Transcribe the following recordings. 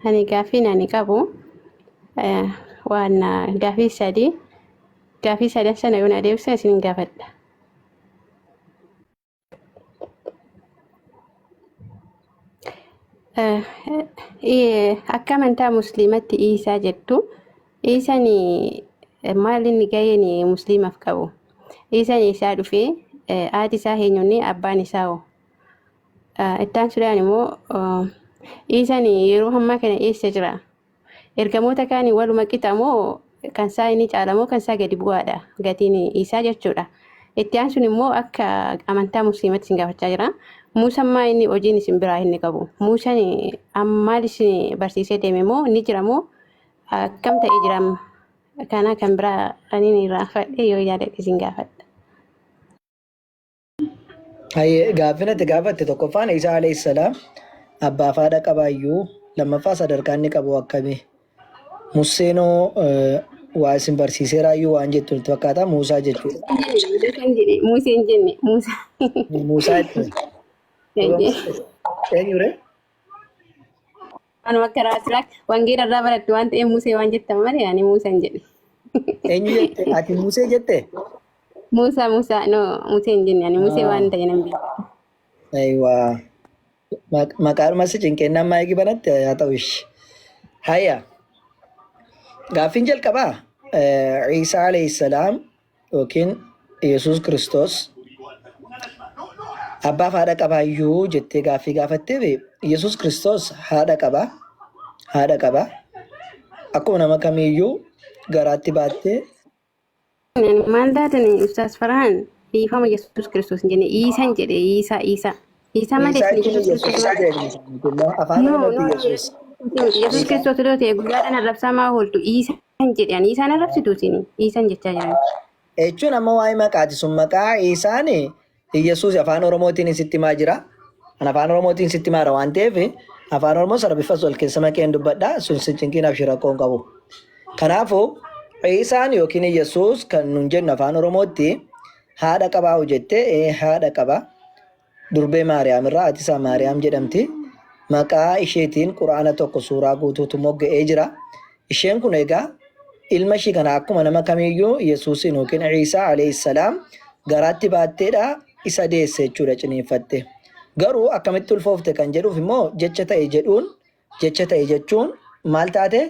Ani gaaffiin ani qabu waan gaaffii sadii gaaffii sadan sana yoon adeemsa isin gaafadha. Akka amantaa musliimatti Iisaa jettu Iisaan maal inni gaheen musliimaaf qabu? Iisaan eessaa dhufee haati isaa eenyuun abbaan isaa hoo? Itti aansuudhaan immoo Iisaan yeroo ammaa kana eessa jira? Ergamoota kaanii waluma qixa moo kan isaa inni caala moo kan isaa gadi bu'aadha gatiin isaa jechuudha. Itti aansuun immoo akka amantaa musliimatti isin gaafachaa jira. Muusaan maa inni hojiin isin biraa inni qabu? Muusaan maal isin barsiisee deeme moo ni jira moo akkam ta'ee jira amma? Kana kan biraa ani irraanfadhe yoo yaadadhe isin gaafadha. Hayyee gaaffiin ati gaafatte tokkoffaan Isaa alayhi salaam abbaa fi haadha qabaayyuu lammaffaa sadarkaa inni qabu akkami Musseenoo waa isin barsiiseeraayyuu waan jettu natti fakkaata Muusaa jechuudha. Museen jedhe Museen jenne Musaa. Muusaa jechuudha. Eenyure? Anuma karaa silaa wangeela irraa barattu waan ta'eef Musee waan jettan malee ani Muusaan jedhe. Eenyu jette? Ati Musee jette? Muusaa Muusaa no Musee hin jenne ani Musee waan ta'e nan beeka. Ayiwaa. Maqaadhuma si cinqeennaan maayikii banatte haa ta'u ishi. Haya. Gaaffiin jalqabaa Iisaa alayhi salaam yookiin Yesuus Kiristoos abbaaf haadha qabaayyuu jettee gaaffii gaafatteef Yesuus Kiristoos haadha qaba. Haadha qaba. Akkuma nama kamiiyyuu garaatti baattee Maal taatani Ustaaz Farhaan dhiifama Yesuus Kiristoos hin jenne Iisaan jedhe Iisaa Iisaa Iisaa malee Iisaa isin jechuun Yesuus Yesuus Kiristoos maal jedhe afaan No Oromootti no Yesuus. Yesuus Kiristoos yoo ta'e guyyaadhaan arrabsaa maa ooltu Iisaan jedhe ani Iisaan arrabsitu isin Iisaan jechaa jiran. Jechuun amma waa'ee maqaati sun maqaa Iisaan Iyyasuus afaan Oromootiin sitti himaa jira. An afaan Oromootiin sitti himaara waan ta'eef afaan Oromoo Arabiffas wal keessa makeen dubbadha. Sun sin cinqiin abshir rakkoo hin qabu. Kanaafuu Iisaan yookiin Iyyasuus kan nun jennu afaan Oromootti haadha qabaa jette ee haadha qaba. Durbee Maariyaam irraa haati isaa Maariyaam jedhamti. Maqaa isheetiin Qur'aana tokko suuraa guutuutu mogga'ee jira. Isheen kun egaa ilma ishii kana akkuma nama kamiiyyuu Yesuusiin yookiin Iisaa alayhi salaam garaatti baatteedha isa deesse jechuudha ciniinfatte. Garuu akkamitti ulfoofte kan jedhuuf immoo jecha ta'e jedhuun Jecha ta'e jechuun maal taate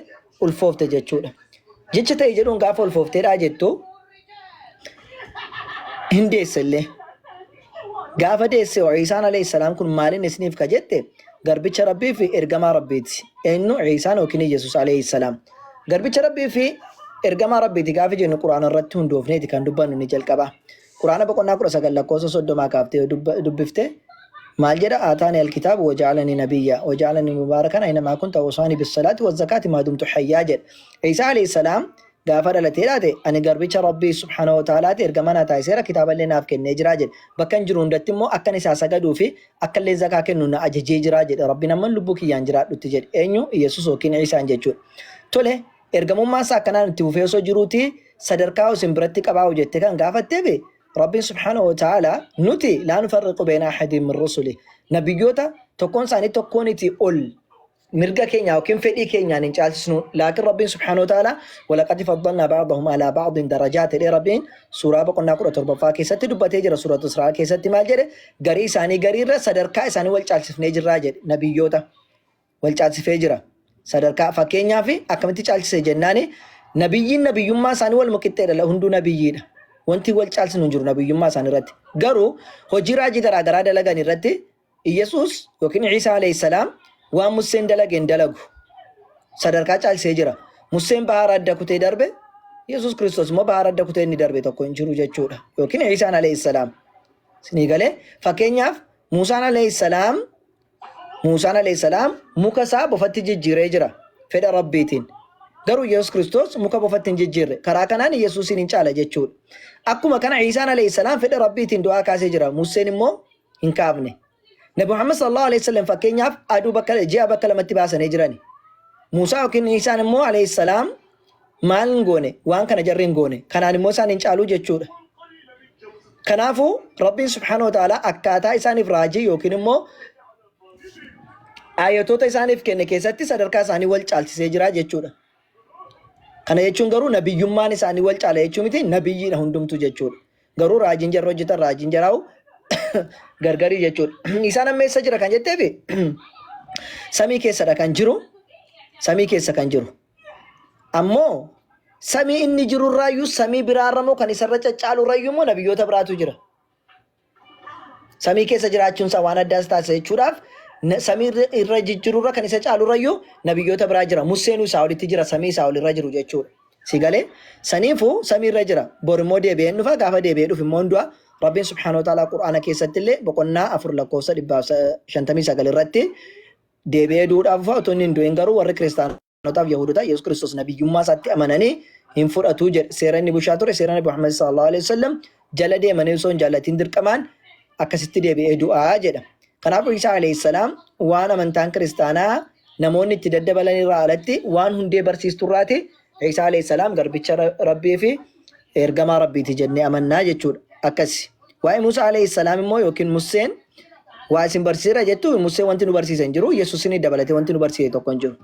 ulfoofte jechuudha. Jecha ta'e jedhuun gaafa ulfoofteedhaa jettu hin deesse illee. Gaafa deesse Iisaan alayhi salaam kun maaliin isiniif ka jette garbicha Rabbii fi ergamaa Rabbiiti. Eenyu Iisaan yookiin Yesuus alayhi salaam. Garbicha Rabbii fi ergamaa Rabbiiti gaafa jennu Quraana irratti hundoofneeti kan dubbannu ni jalqaba. Quraana boqonnaa 19 lakkoofsa 30 kaaftee yoo dubbifte maal jedha? Aataani alkitaab waja'alanii nabiyya waja'alanii mubaarakan aynamaa kunta wawsaanii bissalaati wazzakaati maa dumtu hayyaa jedha. Iisaa alayhi salaam gaafa dhalatee dhaate ani garbicha Rabbii subhaanahu wa ta'alaati ergamaa naa taasiseera kitaaballee naaf kennee jira jedhe. Bakka hin jiru hundatti immoo akkan isaa sagaduu fi akka illee zakaa kennu na ajajee jira jedhe. Rabbiin amman lubbuu kiyyaan jiraadhutti jedhe. Eenyu? Yesuus yookiin Iisaan jechuudha. Tole Ergamummaan isaa akkanaan itti fufee osoo jiruuti sadarkaa isin biratti qabaa'u jettee kan gaafatteef Rabbiin subhaanahu wa ta'ala nuti laa nufarriqu beena ahadin min rusuli nabiyyoota tokkoon isaanii tokkooniti ol mirga keenya yookiin fedhii keenyaan hin caalchisnu laakiin Rabbiin subhaanahu wa ta'ala walaqad faddalnaa ba'dahum alaa ba'din darajaat jedhee Rabbiin suuraa boqonnaa 17ffaa keessatti dubbatee jira suuratu Israa keessatti maal jedhe garii isaanii gariirra sadarkaa isaanii wal caalchisnee jirraa jedhe nabiyyoota wal caalchifee jira. Sadarkaa fakkeenyaaf akkamitti caalchise jennaani nabiyyiin nabiyyummaa isaanii waluma qixxeedha hunduu nabiyyiidha. Wanti wal caalchinu hin jiru nabiyyummaa isaanii irratti. Garuu hojii raajii garaa garaa dalagan irratti Iyyasuus yookiin Iisaa alayhi salaam waan Musseen dalage hin dalagu. Sadarkaa caalchisee jira. Musseen bahara adda kutee darbe Yesuus Kiristoos immoo bahara adda kutee inni darbe tokko hin jiru jechuudha. Yookiin Iisaan alayhi salaam. Isinii galee fakkeenyaaf Muusaan alayhi salaam Muusaan alayhi salaam muka isaa bofatti jijjiiree jira fedha Rabbiitiin. Garuu Yesuus Kiristoos muka bofatti hin jijjiirre. Karaa kanaan Yesuusiin hin caala jechuudha. Akkuma kana Iisaan alayhi salaam fedha Rabbiitiin du'aa kaasee jira. Museen immoo hin kaafne. Nabi Muhammad sallallahu alayhi wasallam fakkeenyaaf aduu bakka ji'a bakka lamatti baasanii jirani. Muusaa yookiin Iisaan immoo alayhi salaam maal hin goone waan kana jarri hin goone. Kanaan immoo isaan hin caaluu jechuudha. Kanaafuu Rabbiin subhaanahu wa ta'aalaa akkaataa isaaniif raajii yookiin immoo Aayatoota isaaniif kenne keessatti sadarkaa isaanii wal caalchisee jira jechuudha. Kana jechuun garuu nabiyyummaan isaanii wal caala jechuu miti, nabiyyiidha hundumtuu jechuudha. Garuu raajiin jarri hojjetan raajiin jaraa'u gargarii jechuudha. Isaan amma eessa jira kan jetteefi samii keessadha kan jiru. Samii keessa kan jiru. Ammoo samii inni jirurraayyuu samii biraarra immoo kan isarra caccaalurrayyuu immoo nabiyyoota biraatu jira. Samii keessa jiraachuun isaa waan addaas taasisa jechuudhaaf samii irra jijjiirurra kan isa caalurrayyuu nabiyyoota biraa jira. Museenuu isaa olitti jira samii isaa olirra jiru jechuudha. Si galee? Saniifuu samii irra jira. Bor immoo deebi'ee hin dhufa. Gaafa deebi'ee dhufu immoo hin du'a. Rabbiin subhaanahu wa ta'aalaa Qur'aana keessatti illee boqonnaa 4 lakkoofsa 159 irratti deebi'ee du'uudhaaf dhufa. Otoo inni hin du'in garuu warri kiristaanaa Kiristaanotaaf Yahudotaa Yesuus Kiristoos nabiyyummaa isaatti amananii hin fudhatu jedhe. Seera inni bushaa ture seera Nabi Muhammad sallallahu alaihi wasallam jala deemanii osoo hin jaallatiin dirqamaan akkasitti deebi'ee du'aa jedha. Kanaafuu Isaa alayhi salaam waan amantaan kiristaanaa namoonni itti daddabalan irraa alatti waan hundee barsiisturraati Isaa alayhi salaam garbicha Rabbii fi ergamaa Rabbiiti jennee amannaa jechuudha. Akkasi. Waa'ee Musaa alayhi salaam immoo yookiin Museen waa isin barsiiseera jettu Museen wanti nu barsiise hin jiru. Yesuusin dabalatee wanti nu barsiise tokko hin jiru.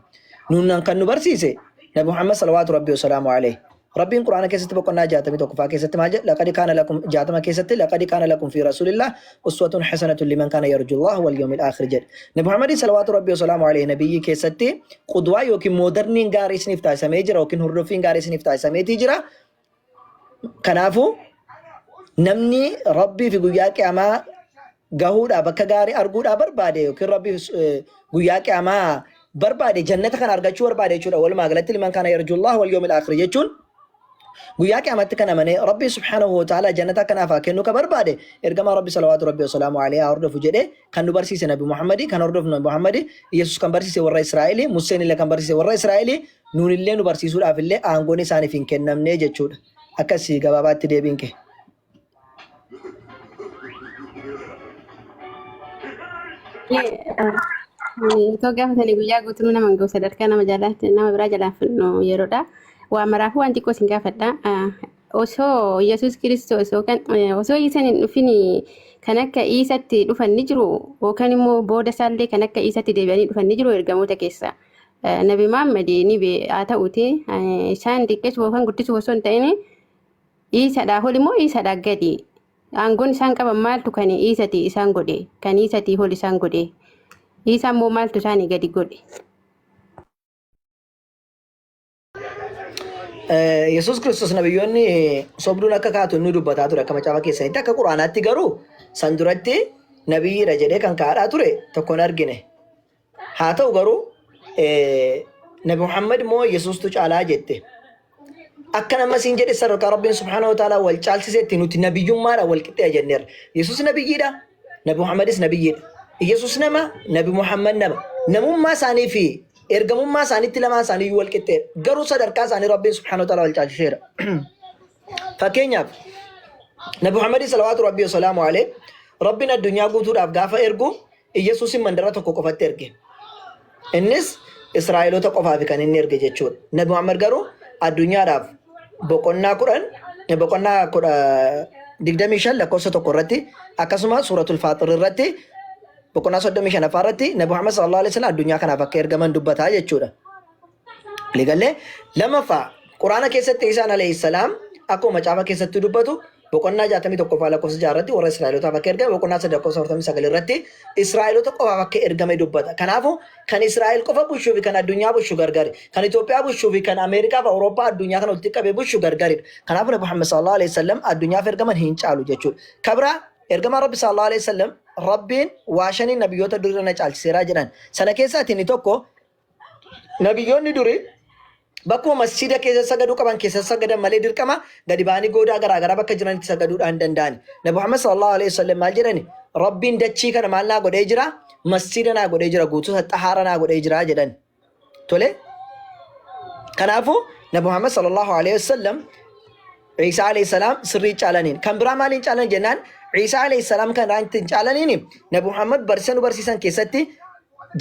Nuun kan nu barsiise Nabi Muhammad salawaatu Rabbii wasalaamu alayhi. Rabbiin Quraana keessatti boqonnaa 61ffaa keessatti maal jedha? Laqad kaana lakum 60 keessatti laqad kaana lakum fi rasuulillah uswatun hasanatun liman kaana yarjullah wal yawmil aakhir jedhe. Nabi Muhammad salawaatu Rabbii wasalaamu alayhi nabiyyi keessatti qudwaa yookiin moodarniin gaarii isiniif taasisamee jira yookiin hordoffiin gaarii isiniif taasisameetii jira. Kanaafuu namni Rabbii fi guyyaa qiyaamaa gahuudhaa bakka gaarii arguudhaa barbaade yookiin Rabbii fi guyyaa qiyaamaa barbaade jannata kana argachuu barbaade jechuudha. Walumaa galatti liman kana yarjullah wal yawmil aakhir jechuun guyyaa qiyaamatti kan amane Rabbii subhaanahu wa ta'ala jannata kanaaf haa kennu ka barbaade ergamaa Rabbi salawaatu Rabbi wasalaamu alayhi haa hordofu jedhee kan nu barsiise Nabi Muhammadi kan hordofnu Nabi Muhammadi Yesus kan barsiise warra Israa'eli Museen illee kan barsiise warra Israa'eli nuun illee nu barsiisuudhaaf illee aangoon isaaniif hin kennamne jechuudha. Akkasii gabaabaatti deebiin kee. Itoo gaafatanii guyyaa guutuu nama hin gahu sadarkaa nama jaalatti nama biraa jalaan fudhu yeroodha. Waa maraafuu waan xiqqoo isin gaafadha. Osoo Yesuus Kiristoos yookaan osoo Iisaan hin dhufin kan akka Iisatti dhufan ni jiru yookaan immoo booda isaallee kan akka Iisatti deebi'anii dhufan ni jiru ergamoota keessa. Nabi Muhammad ni haa ta'uti isaan xiqqeessuuf yookaan guddisuuf osoo hin ta'in Iisadhaa ol immoo Iisadhaa gadi. Aangoon isaan qaban maaltu kan Iisati isaan godhe kan Iisatii ol isaan godhe Iisaa immoo maaltu isaanii gadi godhe. Yesuus Kiristoos nabiyyoonni sobduun akka kaatu inni dubbataa ture akka macaafa keessanitti akka quraanaatti garuu san duratti nabiyyiidha jedhee kan kaadhaa ture tokko hin argine. Haa ta'u garuu Nabi Muhammad moo Yesuustu caalaa jette. Akka nama siin jedhe sadarkaa Rabbiin subhaanahu wa ta'ala wal caalchisetti nuti nabiyyummaadhaan wal qixxee'a jenneerra. Yesuus nabiyyiidha, Nabi Muhammadis nabiyyiidha. Yesuus nama, Nabi Muhammad nama. Namummaa isaanii fi ergamummaa isaaniitti lamaan isaanii iyyuu wal qixxeedha. Garuu sadarkaa isaanii Rabbiin subhaanahu wa ta'ala wal caalchiseera. Fakkeenyaaf Nabi Muhammad salawaatu Rabbii wasalaamu alayhi Rabbiin addunyaa guutuudhaaf gaafa ergu Iyyasuusin mandara tokko qofatti erge. Innis Israa'eloota qofaafi kan inni erge jechuudha. Nabi Muhammad garuu addunyaadhaaf boqonnaa 10 boqonnaa 25 lakkoofsa 1 irratti akkasuma suuratul Faaxir irratti boqonnaa 35ffaa irratti Nabi Muhammad sallallahu alaihi wasallam addunyaa kanaaf akka ergaman dubbataa jechuudha. Ligallee lamaffaa Quraana keessatti Isaan alayhi salaam akkuma macaafa keessatti dubbatu boqonnaa 61ffaa lakkoofsa 6 irratti warra Israa'elotaaf akka ergame boqonnaa 3 lakkoofsa 49 irratti Israa'elota qofaaf akka ergame dubbata. Kanaafuu kan Israa'el qofa bushuu fi kan addunyaa bushu gargari. Kan Itoophiyaa bushuu fi kan Ameerikaa fi Awurooppaa addunyaa kana walitti qabee bushu gargaridha. Kanaafuu Nabi Muhammad sallallahu alaihi wasallam addunyaaf ergaman hin caalu jechuudha. Kabraa ergamaan Rabbi sallallahu alaihi wasallam Rabbiin waa shaniin nabiyyoota durii na caalchiseera jedhan. Sana keessaa inni tokko Nabiyyoonni durii bakkuma masjiida keessa sagaduu qaban keessa sagadan malee dirqama gadi ba'anii goodaa garaa garaa bakka jiranitti sagaduudhaan hin danda'ani. Nabi Muhammad sallallahu alaihi wasallam maal jedhani? Rabbiin dachii kana maal naa godhee jira? Masjiida naa godhee jira guutuu isaa xahaara naa godhee jira jedhan. Tole? Kanaafuu Nabi Muhammad sallallahu alaihi wasallam Ciisaa alayhi salaam sirrii caalaniin. Kan biraa maaliin caalan jennaan Ciisaa alayhi salaam kan irraa ittiin caalaniin Nabi Muhammad barsiisa nu barsiisan keessatti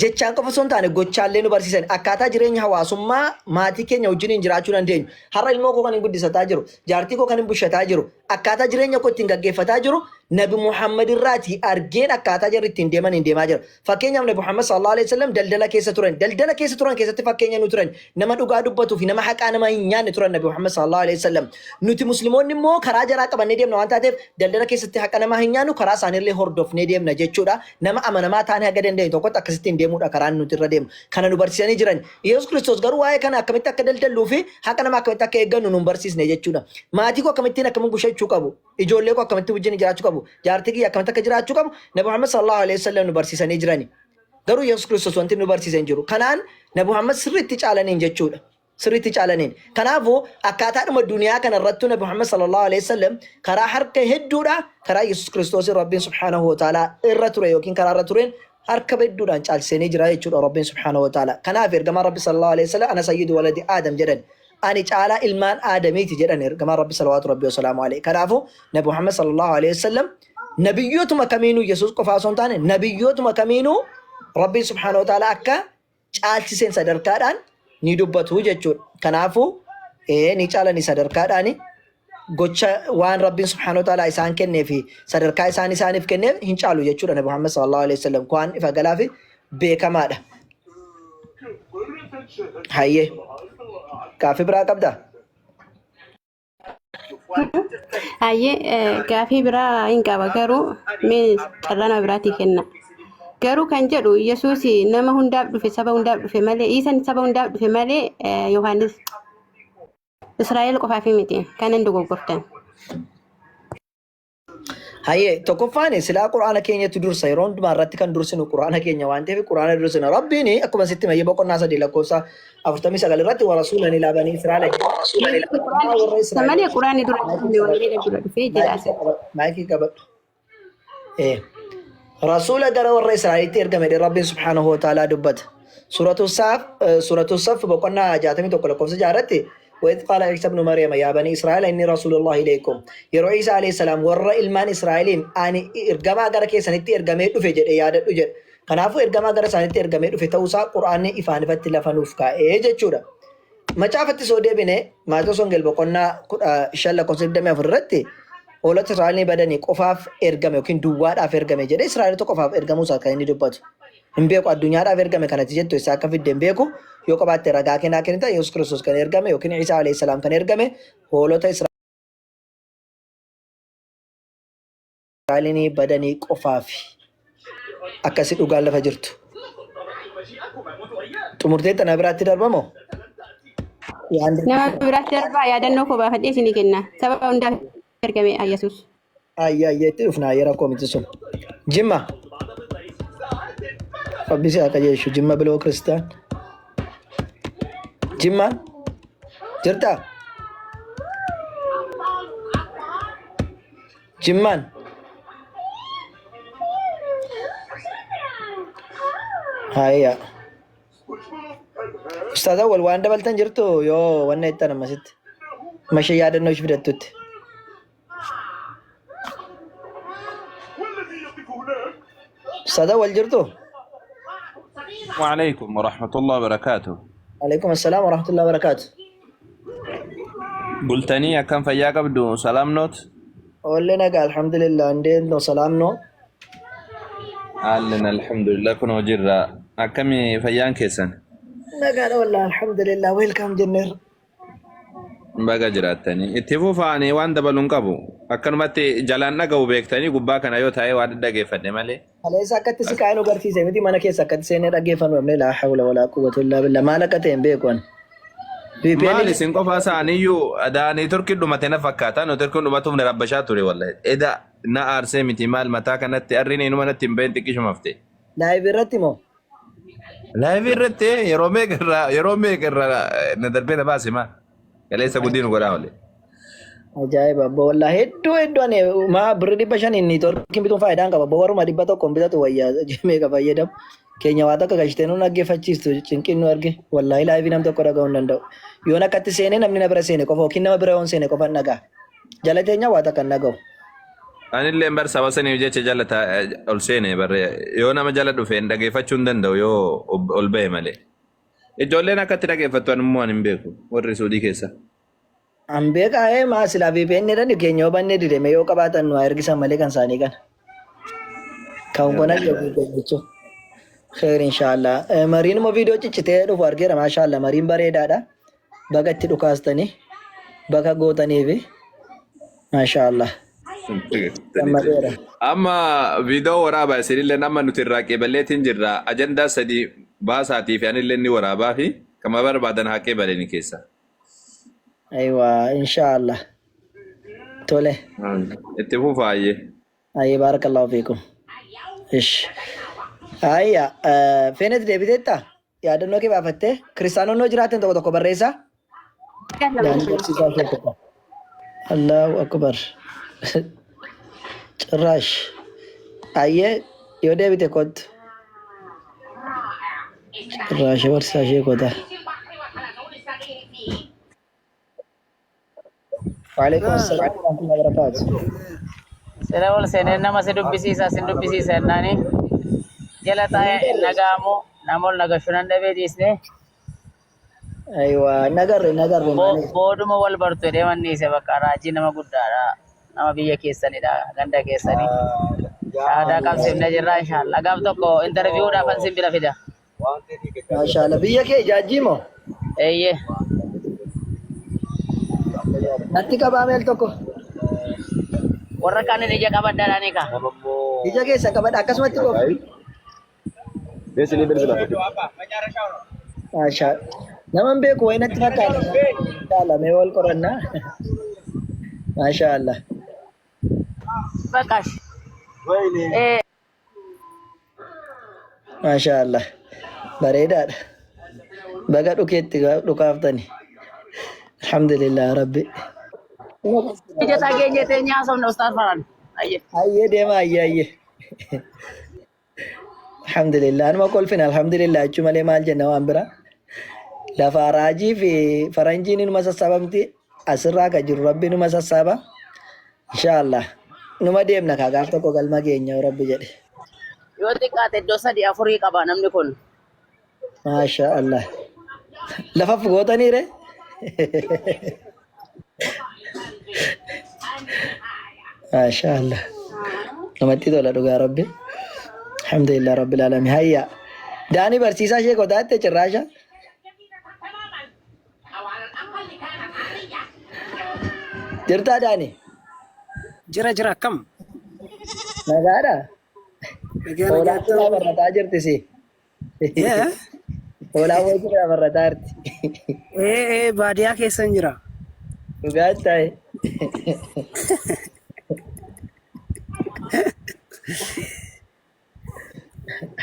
jechaan qofa osoo hin taane gochaallee nu barsiisan akkaataa jireenya hawaasummaa maatii keenya wajjiniin jiraachuu dandeenyu. Har'a ilmoo koo kan hin guddisataa jiru, jaartii koo kan hin bushataa jiru, akkaataa jireenya koo ittiin gaggeeffataa jiru Nabi Muhammad irraatii argeen akkaataa jarri ittiin deemaniin deemaa jira. Fakkeenyaaf Nabi Muhammad sallallahu alaihi wasallam daldala keessa turan. Daldala keessa turan keessatti fakkeenya nu turan. Nama dhugaa dubbatuu fi nama haqaa nama hin nyaanne turan Nabi Muhammad sallallahu alaihi wasallam. Nuti Muslimoonni immoo karaa jaraa qabannee deemna waan taateef daldala keessatti haqa namaa hin nyaannu karaa isaaniillee hordofnee deemna jechuudha. Nama amanamaa taanee haga dandeenye tokkotti akkasittiin deemuudha karaan nuti irra deemnu. Kana nu barsiisanii jiran. Yesuus Kiristoos garuu waa'ee kana akkamitti akka daldalluu fi haqa namaa akkamitti akka eeggannu nu hin barsiisne jechuudha. Maatii koo akkamittiin akkamiin gushachuu qabu? Ijoollee koo akkamitti wajjin jiraachuu qabu? Jaartii kiyya akkamitti akka jiraachuu qabu? Nabi Muhammad sallallahu alaihi wasallam nu barsiisanii jirani. Garuu Yesuus Kiristoos wanti nu barsiise hin jiru. Kanaan Nabi Muhammad sirriitti caalaniin jechuudha. Sirriitti caalaniin. Kanaafuu akkaataadhuma duniyaa kana irrattuu Nabi Muhammad sallallahu alaihi wasallam karaa harka hedduudha karaa Yesuus Kiristoosiin Rabbiin subhaanahu wa ta'ala irra ture yookiin karaa irra tureen harka hedduudhaan caalchisanii jira jechuudha Rabbiin subhaanahu wa ta'ala. Kanaaf ergamaan Rabbi sallallahu alaihi wasallam ana sayyidu waladi Aadam jedhan. Ani caalaa ilmaan Aadamiiti jedhan ergamaan Rabbi salawaatu Rabbi wasalaamu alaihi. Kanaafuu Nabi Muhammad sallallahu alaihi wasallam nabiyyootuma kamiinuu Yesuus qofaa osoo hin taane nabiyyootuma kamiinuu Rabbiin subhaanahu wa ta'ala akka caalchiseen sadarkaadhaan ni dubbatu jechuudha. Kanaafuu ni caalani sadarkaadhaani gocha waan Rabbiin subhaanahu wa ta'ala isaan kennee fi sadarkaa isaan isaaniif kenneef hin caalu jechuudha Nabi Muhammad sallallahu alaihi wasallam waan ifa galaa fi beekamaadha. Hayyee gaaffii biraa qabdaa? Hayyee gaafii biraa hin qaba garuu mee carraa nama biraatii kenna. Garuu kan jedhu Yesuus nama hundaaf dhufe saba hundaaf dhufe malee Iisan saba hundaaf dhufe malee Yohaannis Israa'el qofaaf miti kan hin dogoggortan. Hayyee tokkoffaan silaa quraana keenyatu dursa yeroo hundumaa irratti kan dursinu quraana keenya waan ta'eef quraana dursina. Rabbiin akkuma sitti mayyee boqonnaa 3 lakkoofsa 49 irratti warasuulan ilaa banii Israa'el ergamaa warra Isa malee Israa'el quraanni dura maayikii dhufne qabadhu wangeela dura dhufee jedha maayikii asirratti. qabadhu maayikii qabadhu. Ee. Rasuula gara warra Israa'elitti ergame jedhee Rabbiin subhaanahu wa ta'aalaa dubbata. Suuratu Saaf suuratu Saff boqonnaa 61 lakkoofsa 6 irratti وإذ قال عيسى ابن مريم يا بني إسرائيل إني رسول الله إليكم yeroo Iisaa alayhi salaam warra ilmaan Israa'eliin ani ergamaa gara keessanitti ergamee dhufe jedhe yaadadhu jedhe. Kanaafuu ergamaa gara isaanitti ergamee dhufe ta'uusaa Qur'aanni ifaan ifatti lafa nuuf kaa'ee jechuudha. Macaafatti soo deebine Maatewos Wangeel boqonnaa 15 lakkoofsa 24 irratti hoolota Israa'el badanii qofaaf ergame yookiin duwwaadhaaf ergame jedhee Israa'elota qofaaf ergamuu isaa kan inni dubbatu. Hin beeku addunyaadhaaf ergame kanatti jettu isaa akka fidde hin beeku yoo qabaatte ragaa kennaa kennita Yesuus Kiristoos kan ergame yookiin Iisaa alayhi salaam kan ergame hoolota Israa'eliin badanii qofaafi. Akkasi dhugaan lafa jirtu. Xumurteetta na biraatti darbamoo? Waan Nama biraatti darbaa yaadannoo koo baafadhee isinii kenna. Saba hundaaf ergame Yesuus. Ayya ayya itti dhufna ayya rakkoo miti sun. Jimma. Rabbi si haa qajeelchu Jimma biloo kiristaan. Jimmaan jirtaa? Jimmaan. Hayya. Ustaaz Awwal waan dabaltan jirtu yoo wanna jettan ammasitti. Mashee yaadannoo ishee fidattutti. Ustaaz Awwal jirtu? وعليكم ورحمة الله وبركاته. Alaikum assalaam wa rahmatullahi wa barakaatu. Bultanii akkam fayyaa qabdu salaam noot? Oollee nagaa alhamdulillah እንዴት ነው ሰላም ነው? Haalli alhamdulillah kun hojiirra akkami fayyaan keessan? Nagaadha wallahi alhamdulillah welcome jenneerra. Baga jiraattanii. Itti fufaanii waan dabalu hin qabu. Akkanumatti jalaan dhaga'u beektanii gubbaa kana yoo taa'ee waan dhaggeeffadhe malee. Kaleessa akkatti si kaa'ee nu garsiise miti mana keessa akkatti seenee dhaggeeffannu dhabnee laa hawla walaa quwwata illaa billah maal akka ta'e hin beeku ani. VPN Maal isin qofaa isaaniiyyuu daanii turkii dhumate na fakkaata. Nu turkiin dhumatuuf na rabbashaa ture wallahi. Eda na aarsee miti maal mataa kanatti arriin inuma natti hin bahin xiqqishuma hafte. live irratti moo? Live irratti yeroo meeqa irraa yeroo meeqa irraa na darbee na baase maal? Kaleessa gudii nu godhaa oole. Ajaa'iba abbo wallahi hedduu hedduu ani maa birri 500 niitoorkiin bituun faayidaa hin qaba abbo warruma 100 bitatu wayyaa meeqa fayyadamu keenya waa takka galchitee nu dhaggeeffachiistu cinqiin nu arge wallahi laayivii nam tokko dhaga'uu hin danda'u yoon akkatti seenee namni na bira seene qofa yookiin nama bira yoon seene qofa hin dhaga'a jala teenya waa takka hin dhaga'u. Anillee bar saba saniif jecha jala ol seene bar yoo nama jala dhufe hin dhageeffachuu hin danda'u yoo ol bahe malee. Ijoolleen akkatti dhageeffattu ani immoo ani hin beeku warri Suudii keessa. An beekaa ee maa silaa VPN jedhani keenya yoo banne dide mee yoo qabaatan nu haa ergisan malee kan isaanii kana. Kan kun akka VPN jechuun. Kheer inshaallah. Mariin immoo viidiyoo ciccitee dhufu argeera maashaallah mariin bareedaadha. Baga itti dhukaastanii baga gootaniifi maashaallah. Gammadeera. Amma viidiyoo waraabaa isinillee amma nuti irraa qeeballeetiin jirra. Ajandaa sadii baasaatii fi anillee ni waraabaa fi kama barbaadan haa qeebalanii keessa. Aywa inshaallah. Tole. Itti fufaayyee. Ayyee baarakallahu fiikum. Ish. Ayya feenet deebiteetta? Yaadannoo kee baafattee kiristaanonni yoo jiraatan tokko tokko barreessaa. Daandii barsiisaa ishee tokko. Allahu akbar. Cirraash. Ayyee yoo deebite kottu. Cirraash barsiisaa ishee kota. Waalaikum assalam warahmatullahi wabarakatuh. Sila ol seenee nama si dubbisiisa sin dubbisiisa jennaani jala taa'ee nagaamu nama ol nagashu nan dhabee dhiisne Aywa nagarre nagarre malee. Booduma wal bartu jedhee manni dhiise bakka raajii nama guddaadha nama biyya keessanidha ganda keessanii shahaadaa qabsiifne jirra inshaallah gaaf tokko interviewudhaaf an sin bira fida. Maashaalla biyya kee jaajjii moo? Eeyyee. Natti qabaa meel tokko. Warra kaaniin ija qabadhaadhaanii kaa. Ija keessan qabadha akkasumatti qofa. Maashaa. Nama hin beeku wayi natti fakkaata. Maashaalla mee wal qorannaa. Maashaalla. Baqash. Ee. Maashaa Allah. Bareedaadha. Baga dhukeetti dhukaaftani. Alhamdulillah Rabbi. Ija dhageenye teenyaa haasofna ustaaz Farhan. Ayyee. Ayyee deema ayyee ayyee. Alhamdulillah. Anuma kolfina alhamdulillah jechuu malee maal jenna waan bira. Lafaa raajii fi faranjiin inuma sassaabamti. Asirraa kan jiru Rabbi inuma sassaaba. Inshaa Allah. Numa deemna kaa gaaf tokko galma keenya yoo Rabbi jedhe. Yoo xiqqaate iddoo sadii afurii qaba namni kun. Maasha Allah. Lafa gootanii ree? Maasha Allah. Namatti tola dhugaa Rabbi. Alhamdulillah Rabbil Alamin. Hayya. Daanii barsiisaa ishee qotaatte cirraasha. Jirtaa Daani? Jira jira akkam? Nagaadha? Nagaa Hoolaa nagaa sirraa akkam? barrataa jirti si. Ee Hoolaa wayii sirraa barrataa jirti. ee ee, baadiyaa keessan jira. Dhugaa ta'e.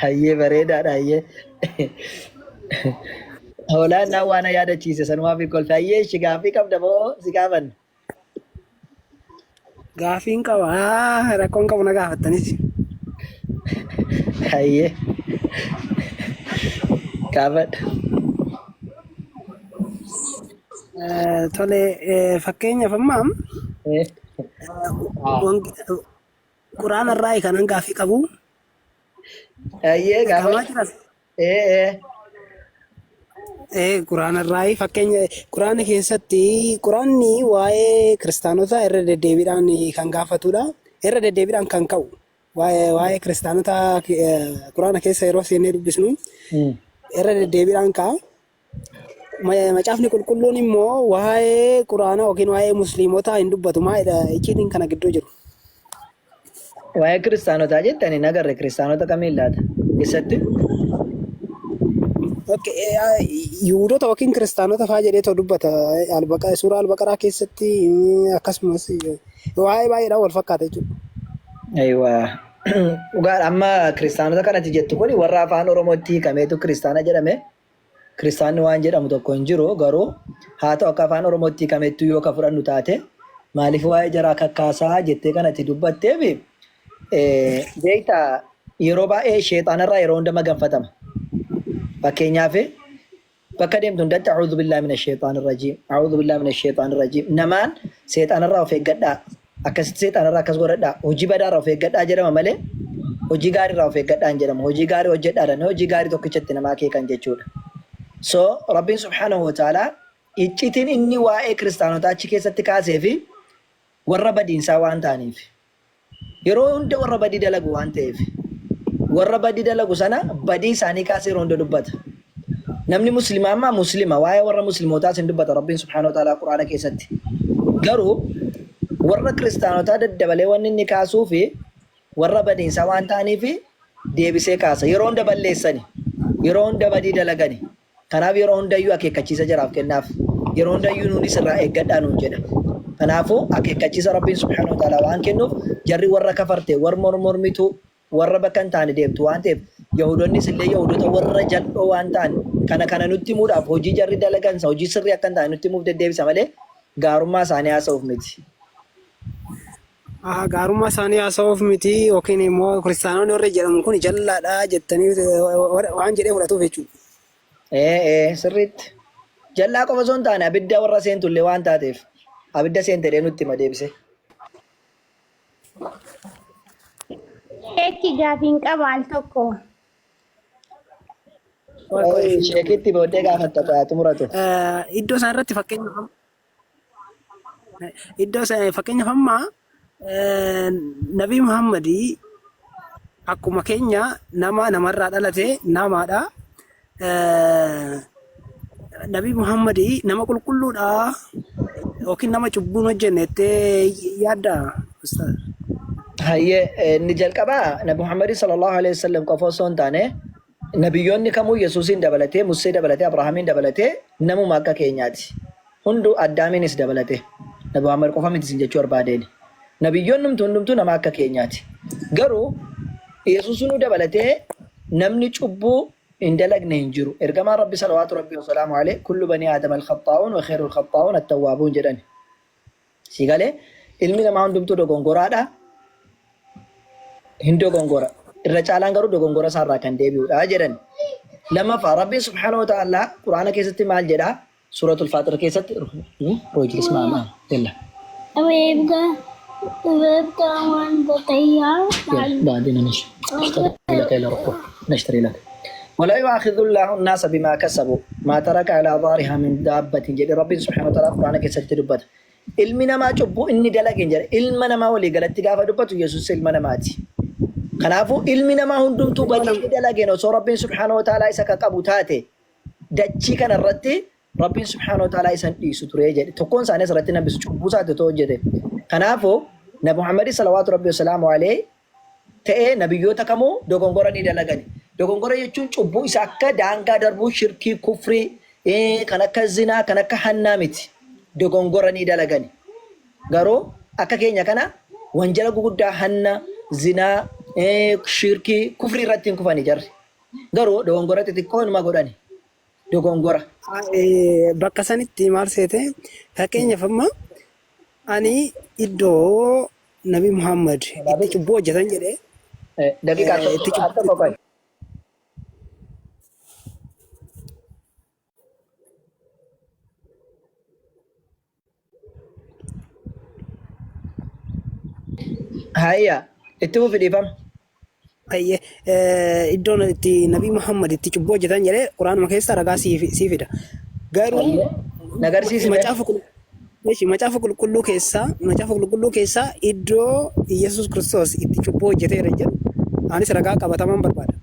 Hayyee bareedaadha hayyee. Hoolaan naan waan na yaadachiise sanumaaf hin kolfe. Hayyee ishi gaaffii qabda moo si gaafanna? Gaafiin qaba. Ah, Rakkoon qabu na gaafattanis. Hayyee. Gaafadha. Eh, Tole eh, fakkeenyaaf amma Eh, Quraana irraa kanan gaaffii qabu. Ayyee Dhaga'amaa gaafadhu. jiras. Ee ee. Ee Quraana irraa fakkeenya Quraana keessatti Quraanni waa'ee kiristaanotaa irra deddeebiidhaan kan gaafatudha. Irra deddeebiidhaan kan ka'u. Waa'ee waa'ee kiristaanotaa Quraana keessa yeroo seennee dubbisnu irra deddeebiidhaan ka'a. Macaafni qulqulluun immoo waa'ee Quraanaa yookiin waa'ee musliimotaa hin dubbatu. Maalidha icciitiin kana gidduu jiru? Waa'ee kiristaanotaa jettan hin agarre kiristaanota kamiin laata? Eessatti? Okay, Yihuudota yookiin kiristaanota fa'aa jedheetoo dubbata. Suuraa Albaqaraa keessatti akkasumas waa'ee baay'eedhaan wal fakkaata jechuudha. Ayiwa. Dhugaadha amma kiristaanota kanatti jettu kun warra afaan Oromootti hiikameetu kiristaana jedhame. Kiristaanni waan jedhamu tokko hin jiru garuu haa ta'u akka afaan Oromootti hiikamettuu yoo ka fudhannu taate maaliif waa'ee jaraa kakkaasaa jettee kanatti dubbatteef beektaa yeroo baay'ee sheexaanarraa yeroo hunda maganfatama. Fakkeenyaaf bakka deemtu hundatti a'uudhu billaahi mina sheexaani rajiim a'uudhu billaahi mina sheexaani rajiim namaan seexaanarraa of eeggadhaa Akkasitti seexaanarraa akkas godhadhaa, hojii badaarraa of eeggadhaa jedhama malee hojii gaariirraa of eeggadhaa hin jedhamu. Hojii gaarii hojjedhaa jedhanii hojii gaarii tokkicha itti nama akeekan jechuudha. So Rabbiin subhaanahu wa ta'aalaa Iccitiin inni waa'ee kiristaanotaa achi keessatti kaasee fi warra badiinsaa waan ta'aniif. Yeroo hunda warra badii dalagu waan ta'eef. Warra badii dalagu sana badii isaanii kaasee yeroo hunda dubbata. Namni muslimaa ammaa muslima waa'ee warra muslimootaas hin dubbata Rabbiin subhaanahu wa ta'aalaa Qur'aana keessatti. Garuu warra kiristaanotaa daddabalee wanni inni kaasuu fi warra badiinsaa waan ta'aniif deebisee kaasa. Yeroo hunda balleessani. Yeroo hunda badii dalagani. Kanaaf yeroo hundayyuu akeekkachiisa jaraaf kennaaf. Yeroo hundayyuu nuunis irraa eeggadhaa nuun jedha. Kanaafuu akeekkachiisa Rabbiin subhaanahu wa ta'aalaa waan kennuuf jarri warra kafarte, warra mormituu, warra bakka hin taane deemtu waan ta'eef Yahuudonnis illee Yahuudota warra jal'oo waan ta'an kana kana nutti himuudhaaf hojii jarri dalagan hojii sirrii akka hin taane nutti himuuf deddeebisa malee gaarummaa isaanii haasa'uuf miti. Aha, gaarummaa isaanii haasa'uuf miti yookiin immoo kiristaanonni warri jedhamu kun jallaadha jettanii waan jedhee fudhatuuf jechuudha. Ee ee sirriitti. Jallaa qofa osoo hin taane abidda warra seentu illee waan taateef abidda seente jedhee nutti hima deebisee. Sheekki gaafiin qaba al tokko. Qoy qoy Qoy sheekitti booddee gaafatta qoy haa xumuratu. Iddoo isaan irratti fakkeenyaaf iddoo fakkeenyaaf amma Nabii Muhammadii akkuma keenya nama namarraa dhalate namaadha. Nabii Muhammadii nama qulqulluudha yookiin nama cubbuu hin hojjenne jettee yaaddaa? Ustaaz? Hayyee inni jalqabaa Nabi Muhammad sallallahu alaihi wasallam qofa osoo hin taane nabiyyoonni kamuu Yesuusiin dabalatee, Musee dabalatee, Abrahaamiin dabalatee namuma akka keenyaati. Hunduu Addaamiinis dabalatee. Nabi Muhammad qofa miti isin jechuu barbaadeeni. Nabiyyoonnumtu hundumtuu nama akka keenyaati. Garuu Yesuusinuu dabalatee namni cubbuu hin dalagne hin jiru. Ergamaan Rabbi salawaatu Rabbi wasalaamu alayhi kullu banii aadama al-khaxaa'uun wa khayrul khaxaa'uun at-tawwaabuun jedhani. Sii galee ilmi namaa hundumtuu dogongoraadha. Hin dogongora. Irra caalaan garuu dogongora isaarraa kan deebi'udha jedhan. Lammaffaa Rabbiin subhaanahu wa ta'ala Quraana keessatti maal jedha? Suuratul Faaxir keessatti roojlis maamaa yalla. ويبقى ويبقى وانت طيار يلا بعدين نشتري لك إلى ركوع نشتري لك ولا يؤاخذ الله الناس بما كسبوا ما ترك على ظهرها من دابة jedhe Rabbiin subhaanahu wa ta'ala Quraana keessatti dubbata. Ilmi namaa cubbuu inni dalage hin jedhe. Ilma namaa walii galatti gaafa dubbatu Yesuus ilma namaati. Kanaafuu ilmi namaa hundumtuu badii inni dalageen osoo Rabbiin subhaanahu wa ta'ala isa ka qabu taate dachii kana irratti Rabbiin subhaanahu wa ta'ala isa hin dhiisu ture jedhe. Tokkoon isaanii asirratti hin hambisu cubbuu isaatti otoo hojjete. Kanaafuu Nabi Muhammad salawaatu Rabbi wasalaamu alayhi ta'ee nabiyyoota kamuu dogongora ni dalagani. Dogongora jechuun cubbuu isa akka daangaa darbuu, shirkii, kufrii, kan akka zinaa, kan akka hannaa miti. Dogongora ni dalagani. Garuu akka keenya kana wanjala guguddaa hanna, zinaa, shirkii, kufrii irratti hin kufani jarri. Garuu dogongora xixiqqoo inuma godhani. Dogongora. Bakka sanitti maal seete fakkeenyaaf amma ani iddoo Nabi Muhammad itti cubbuu hojjetan jedhee Daqiiqaa itti tokko al tokko qoy. Hayya itti fufi dhiifama. Ayyee iddoon itti Nabii Muhammad itti cubbuu hojjetan jedhee Quraanuma keessa ragaa sii fida. Garuu Ayyee na agarsiisi mee. macaafa qul- eeshi, macaafa qulqulluu keessaa macaafa qulqulluu keessaa iddoo Iyyasuus Kiristoos itti cubbuu hojjeteera jedhu anis ragaa qabatamaan barbaada.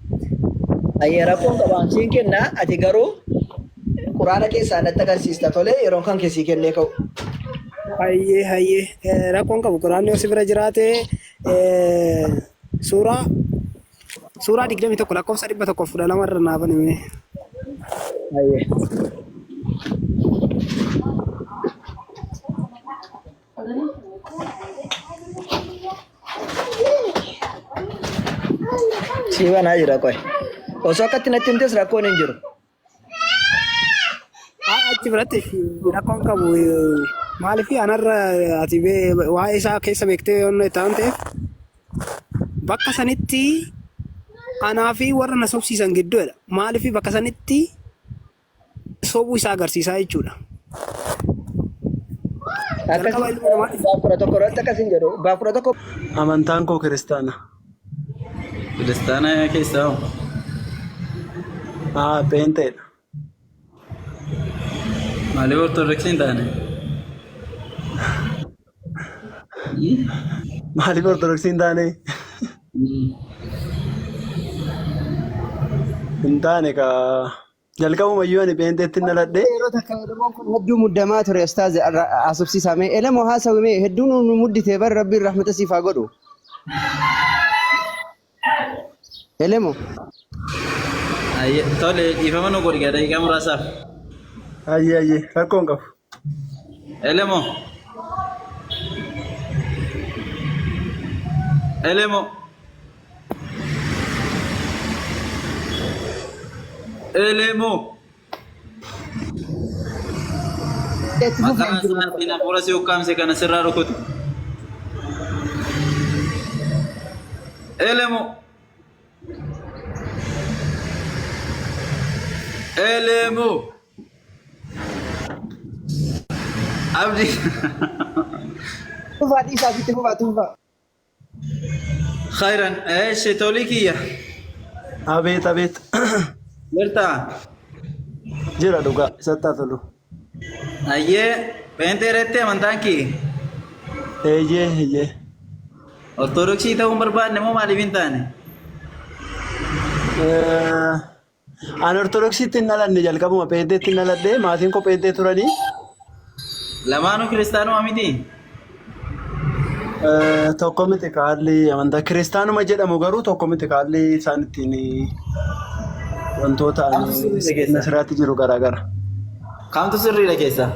Ayyee rakkoon qaba an siin kenna ati garuu Quraana keessaa natti agarsiista tole yeroon kan kee sii kennee ka'u. Hayyee hayyee rakkoon qabu Quraanni yoo si bira jiraate Suuraa suuraa 21 lakkoofsa 112 irra naa bani mee. Hayyee. Sii banaa jira qoy. Osoo akkatti natti himtes rakkoon hin jiru. Achi biratti rakkoon qabu maaliif anarra ati waa'ee isaa keessa beektee yoon ta'an ta'eef bakka sanitti anaa fi warra na sobsiisan gidduudha. Maaliif bakka sanitti sobuu isaa agarsiisaa jechuudha. Jalqaba Akkasii ilma namaa baaf 11 irratti akkas hin jedhu. Baaf 11 Amantaan koo kiristaana. Kiristaana keessaa hoo? Haa pheenxeedha. Maaliif Ortodoksii hin taane? Maaliif Ortodoksii hin taane? Hin taane kaa. Jalqabumayyuu ani pheenxeetti hin dhaladhe. Yeroo takka Elemoon kun hedduu muddamaa ture ustaaz haasofsiisaa mee Elemoo haasawi mee hedduu nu muddite bar rabbiin rahmata siif haa godhu. Elemo. Ayyee, Tole dhiifama nu godhi daqiiqaa muraasaaf. Ayyee ayyee rakkoo hin qabu. Elemo. Elemo. Elemo. Itti fufi Maqaa isaatiin hafuura si ukkaamse kana sirraa rukutu. Elemo. Elemo. Abdi. Fufaa dhiisaa itti fufaa tufaa. Khayran. Eeshi tolii kiyya. Abeet abeet. Jirtaa? Jira dhugaa isatti haa tolu. Ayyee pheenxee reettee amantaan kee? Eeyyee eeyyee. Ortodoksii ta'uu hin barbaanne moo maaliif hin taane? Eh, Ani Ortodoksiitti hin dhalanne jalqabuma pheenxeetti hin dhaladhe maatiin koo pheenxee turanii. Lamaanuu kiristaanuma miti? Eh, Tokko miti kaalli amantaa kiristaanuma jedhamu garuu tokko miti kaalli isaan ittiin wantoota Kamtu sirriidha keessaa? nasiraatti jiru garaagara. Kamtu sirriidha keessaa?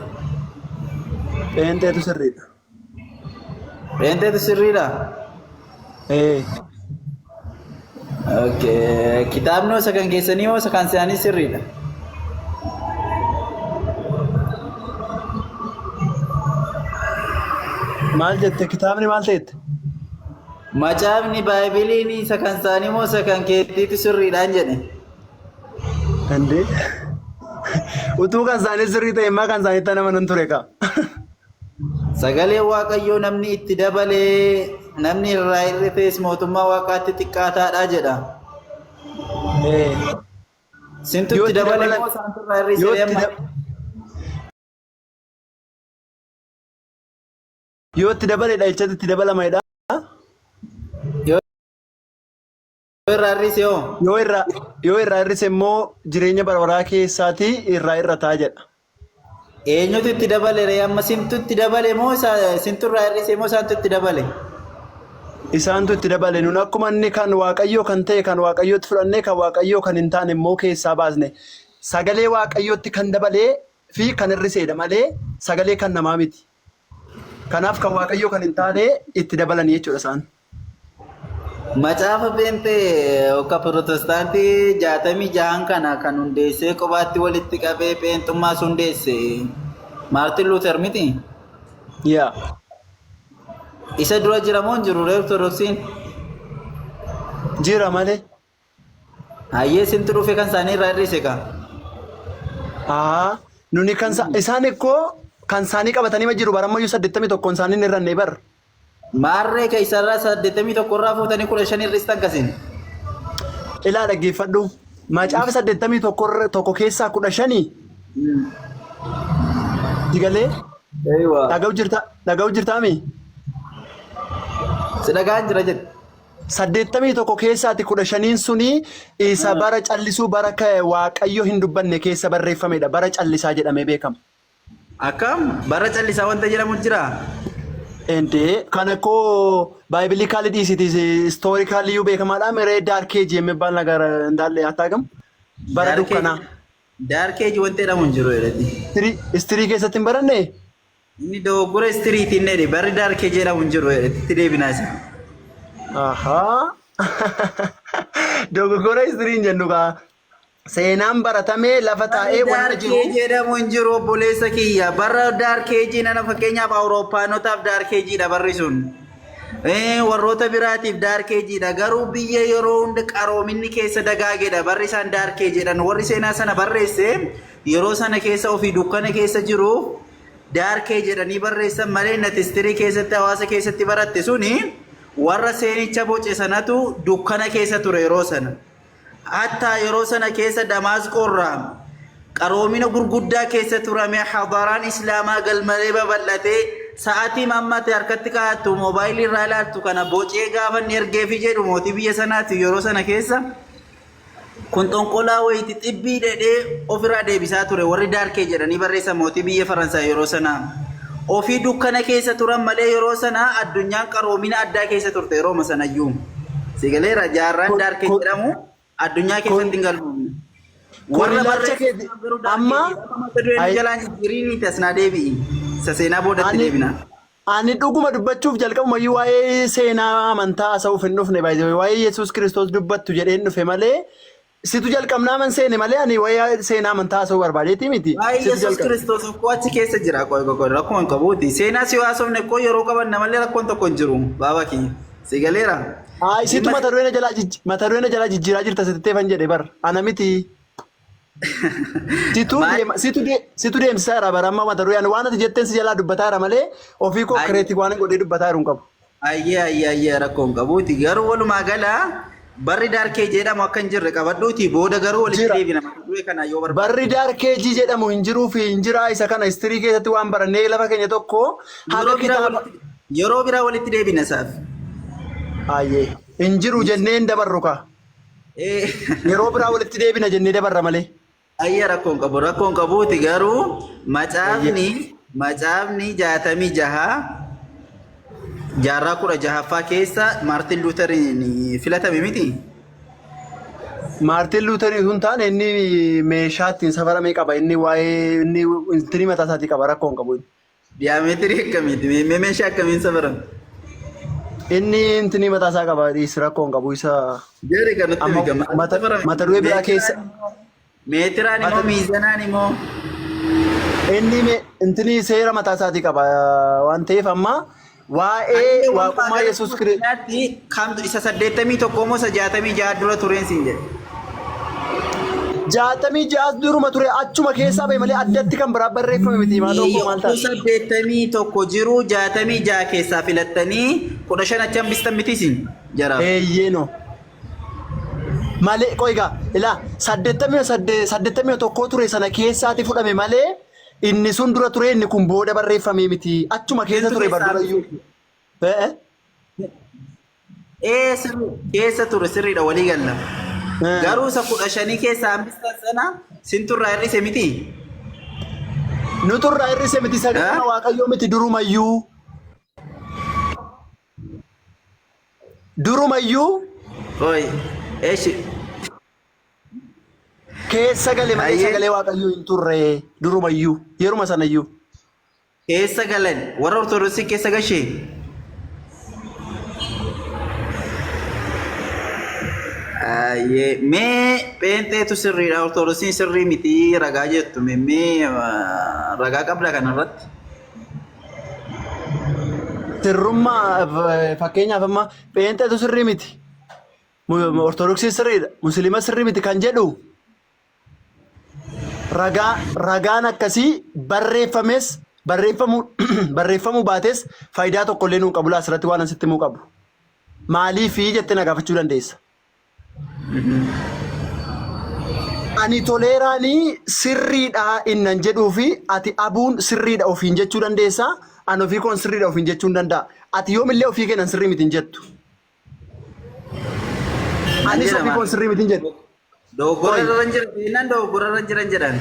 Pheenxeetu sirriidha. Pheenxeetu sirriidha? Ee. Okay. Kitaabni isa kan keessanii moo isa kan isaanii sirriidha? Maal jette kitaabni maal ta'etti? Macaafni baaybiliin isa kan isaanii moo isa kan keetiitu sirriidhaan jedhe? Indee. Utuu kan isaanii sirrii ta'e immoo kan isaaniitti nama nan ture kaa. Sagalee Waaqayyoo namni itti dabalee namni irraa hir'ites mootummaa Waaqaatti xiqqaataadha jedha. Ee. Sintu Yoo itti itti dabale dabalan moo isaantu irraa hir'ise yoo itti amma? da- yoo itti dabale dha'ichatti itti dabalamaidha. Yoo irraa hir'ise hoo? Yoo irraa yoo irraa hir'ise immoo jireenya bara baraa keessaatii irraa hir'ataa jedha. Eenyutu itti dabale ree amma sintu itti dabale moo sintu irraa hir'ise moo isaantu itti dabale? Isaantu itti dabale nun akkuma inni kan Waaqayyoo kan ta'e kan Waaqayyootti fudhannee kan Waaqayyoo kan hin taane immoo keessaa baasne. Sagalee Waaqayyootti kan dabalee fi kan hir'iseedha malee sagalee kan namaa miti. Kanaaf kan Waaqayyoo kan hin taane itti dabalanii jechuudha isaan. Macaafa Pheenxee yookaan Pirotestaantii 66n kana kan hundeessee kophaatti walitti qabee Pheenxummaas hundeesse Maartin Luuter miti? Yaa. Isa dura jira moo hin jiru ree Ortodoksiin? Jira malee. Hayyee sintu dhufe kan isaanii irraa hir'ise kaa. Haa. Nuni kan isaan ikkoo kan isaanii qabatanii ma jiru barammayyuu 81 isaanii hin hir'anne bar. Maarree ka isarraa 81 irraa fuutanii 15 hir'istan kasin. Ilaa dhaggeeffadhu. Macaafa 81 tokko keessaa 15 digalee Eeywa. dhaga'u jirta dhaga'u jirtaami? Si dhagaan jira jedhe. 81 keessaati 15n suni isa bara callisuu bara Waaqayyo hin dubbanne keessa barreeffamedha. Bara callisaa jedhamee beekama. Akkam bara callisaa wanta jedhamu jira. Ende kana እኮ biblically dhiisiti historically iyyuu beekamaadha miree dark age የሚባል ነገር እንዳለ አታውቅም? Bara dukkanaa Dark age wanta jedhamu hin jiru jedhati. History keessatti hin baranne? Inni dogoggora historyitiin jedhe barri dark age jedhamu hin jiru jedheti itti deebinaa isa. Ahaa. Dogoggora history hin jennu kaa. Seenaan baratamee lafa taa'ee Barri wanta jiru. Dark age jedhamu hin jiru obboleessa kiyya. Barra dark age nana fakkeenyaaf Awurooppaanotaaf dark ageidha barri sun. Warroota biraatiif dark ageidha. Garuu biyya yeroo hunda qaroominni keessa dagaagedha. Barri isaan dark age jedhan. Warri seenaa sana barreesse yeroo sana keessa ofii dukkana keessa jiru dark age jedhanii barreessan malee nati history keessatti hawaasa keessatti baratte suni warra seenicha boce sanatu dukkana keessa ture yeroo sana. Hattaa yeroo sana keessa Damaasqoorraa Qaroomina gurguddaa keessa turame hadaraan Islaamaa galmalee babal'atee sa'aatii ammatti harkatti kaa'attu moobaayilii irraa ilaaltu kana bocee gaafa inni ergeefi jedhu mootii biyya sanaati yeroo sana keessa kun xonqolaa wayiiti xibbii dhedhee ofirraa deebisaa ture warri daarkee jedhanii barreessan mootii biyya Faransaay yeroo sanaa. Ofii dukkana keessa turan malee yeroo sana addunyaan qaroomina addaa keessa turte yerooma sanayyuu. Sigaleera jaarraan Kun daarkee kun jedhamu addunyaa kun keessatti hin galmoofne. kun Warra ilaalcha barreessan keeti garuu daarkee amma jedhama mata dureen ay jalaan jijjiiriin tasnaa deebi'i. Isa seenaa boodatti ani deebina. ani dhuguma dubbachuuf jalqabumayyuu waa'ee seenaa amantaa haasa'uuf hin dhufne baay'ee waa'ee Yesuus Kiristoos dubbattu jedheen dhufe malee situ jalqabnaa man seene malee ani waa'ee seenaa amantaa haasa'uu barbaadeeti miti Waa'ee situ Yesuus jalqabe. Kiristoos okkoo achi keessa jira qoy qoy qoy rakkoon hin qabuuti. Seenaa si haasofne koo yeroo qabanna malee rakkoon tokko hin jiru baaba kiyya. Si galeera. Ay situ Dhimma mata duree na jalaa jijji- mata duree na jalaa jijjiiraa jirta sitti fan jedhe bar ana miti. Situ maal deema situ de situ deemsisaa jira bara amma mata duree ani waan ati jetteen si jalaa dubbataa jira malee ofii koo ayyee kireetii waan godhee dubbataa jiru hin qabu. ayyee ayyee ayyee rakkoon qabuuti. Garuu walumaa gala barri daarkee jedhamu akka hin jirre qabadhuuti booda garuu walitti Jira. deebina mata duree kana yoo barbaadde. Barri daarkeejii jedhamu hin jiruu fi hin jiraa isa kana istirii keessatti waan barannee lafa keenya tokko haga Yeroo biraa kitaaba walitti yeroo biraa walitti deebina isaaf. Ayyee hin jiru jennee hin dabarru ka. Eh. Yeroo biraa walitti deebina jennee dabarra malee. Ayya rakkoon qabu rakkoon qabuuti garuu Ayyee. macaafni macaafni 66 jaarraa 16ffaa keessa Maartin Luuteriin filatame miti. Maartin Luuterii sun taane inni meeshaa ittiin safarame qaba inni waa'ee inni intinii mataa isaatii qaba rakkoo hin qabu. inni. Diyaameetirii akkamiiti? Mee meeshaa akkamiin safarame? Inni intinii mataa isaa qaba dhiis rakkoo hin qabu isa Jarri kan nutti amma himi gama. mata Safarame. mata duree biraa keessa Meetiraan immoo meetiraan immoo mata miizanaan immoo inni intinii seera mataa isaatii qaba waan ta'eef amma waa'ee Ayyee walumaa waaqummaa galatti Yesuus Kiristoos addunyaatti kamtu isa 81 moo isa 66 dura tureen siin jedhe. 66 duruma ture achuma keessaa bahe malee addatti kan biraa barreeffame miti maal obbo maal Utuu taate. 81 jiru 66 keessaa filattanii 15 achi hambistan miti isin jaraaf. Eeyyee no. Malee qoy egaa ilaa 81 ture sana keessaati fudhame malee inni sun dura ture inni kun booda barreeffame miti achuma keessa Sintu ture bar keessaa durayyuu. hambise. Eh? Ee sirrii keessa ture sirriidha walii galla. Eh. Garuu isa 15 keessaa hambistan sana sintu irraa hir'ise miti. Nutu irraa hir'ise miti sagalee Eh? Waaqayyoo miti durumayyuu. Durumayyuu Qoy eeshi keessa gale malee ayyee sagalee Waaqayyoo hin turre durumayyuu yeruma sanayyuu. keessa galan warra ortodoksii keessa gashee. Ayyee mee pheenxeetu sirriidha ortodoksiin sirrii miti ragaa jettu mee mee ragaa qabda kanarratti. Sirrummaa fakkeenyaaf amma pheenxeetu sirrii miti. Ortodoksii sirriidha. Musliima sirrii miti kan jedhu ragaa ragaan akkasii barreeffames barreeffamuu barreeffamuu baates faayidaa tokko illee nuun qabu laa asirratti waan asitti himuu qabu. Maaliifii jettee na gaafachuu dandeessa. Ani toleeraanii sirriidha innan jedhuu fi ati abuun sirriidha ofiin jechuu dandeessa. Ani ofii koon sirriidha ofiin jechuu hin danda'a. Ati yoomillee ofii keenan sirrii miti hin jettu. Nan Anis jedha ofii koon maal? sirrii miti hin jedhu. Dogoggora Qoy irra hin jiran jennaan dogoggora irra hin jiran jedhan.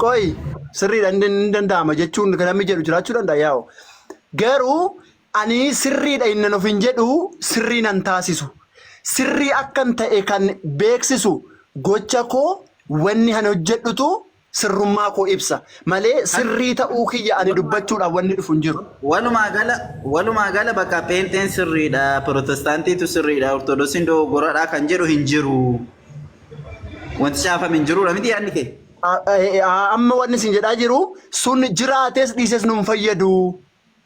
qoy sirriidha hin danda'ama jechuun kan namni jedhu jiraachuu danda'a yaa'u. Garuu ani sirriidha innan of hin jedhu sirrii nan taasisu. Sirrii akkan ta'e kan beeksisu gocha koo wanni ani hojjedhutu sirrummaa koo ibsa malee sirrii ta'uu kiyya ani dubbachuudhaan wanni dhufu hin jiru. Walumaa gala walumaa gala bakka pheenxeen sirriidha, pirootestaantiitu sirriidha, ortodoksiin dogoggoradha kan jedhu hin jiru. Wanti caafame hin jirudha miti yaadni kee. Amma wanni isin jedhaa jiru sun jiraates dhiises nun fayyadu.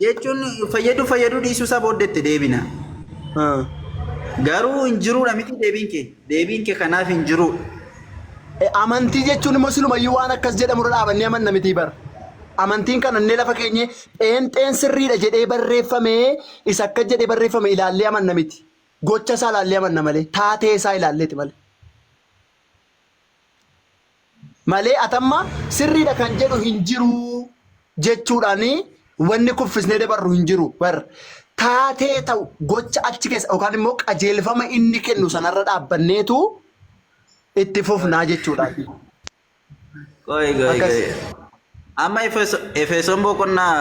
Jechuun fayyaduu fayyaduu dhiisuu isaa booddeetti deebina. Garuu hin jiruudha miti deebiin kee. Deebiin kee kanaaf hin jiruudha. Amantii jechuun immoo silumayyuu waan akkas jedhamu irra dhaabannee amanna mitii bar. Amantiin kan annee lafa keenye pheenxeen sirriidha jedhee barreeffame isa akkas jedhee barreeffame ilaallee amanna miti. Gocha isaa ilaallee amanna malee taatee isaa ilaalleeti malee. Malee atamma sirriidha kan jedhu hin jiru jechuudhaan wanni kuffisnee dabarru hin jiru. Bar taatee ta'u gocha achi keessa yookaan immoo qajeelfama inni kennu sanarra dhaabbanneetu itti fufnaa jechuudha. Qoy qoy Akkas. qoy. Amma Efesoon boqonnaa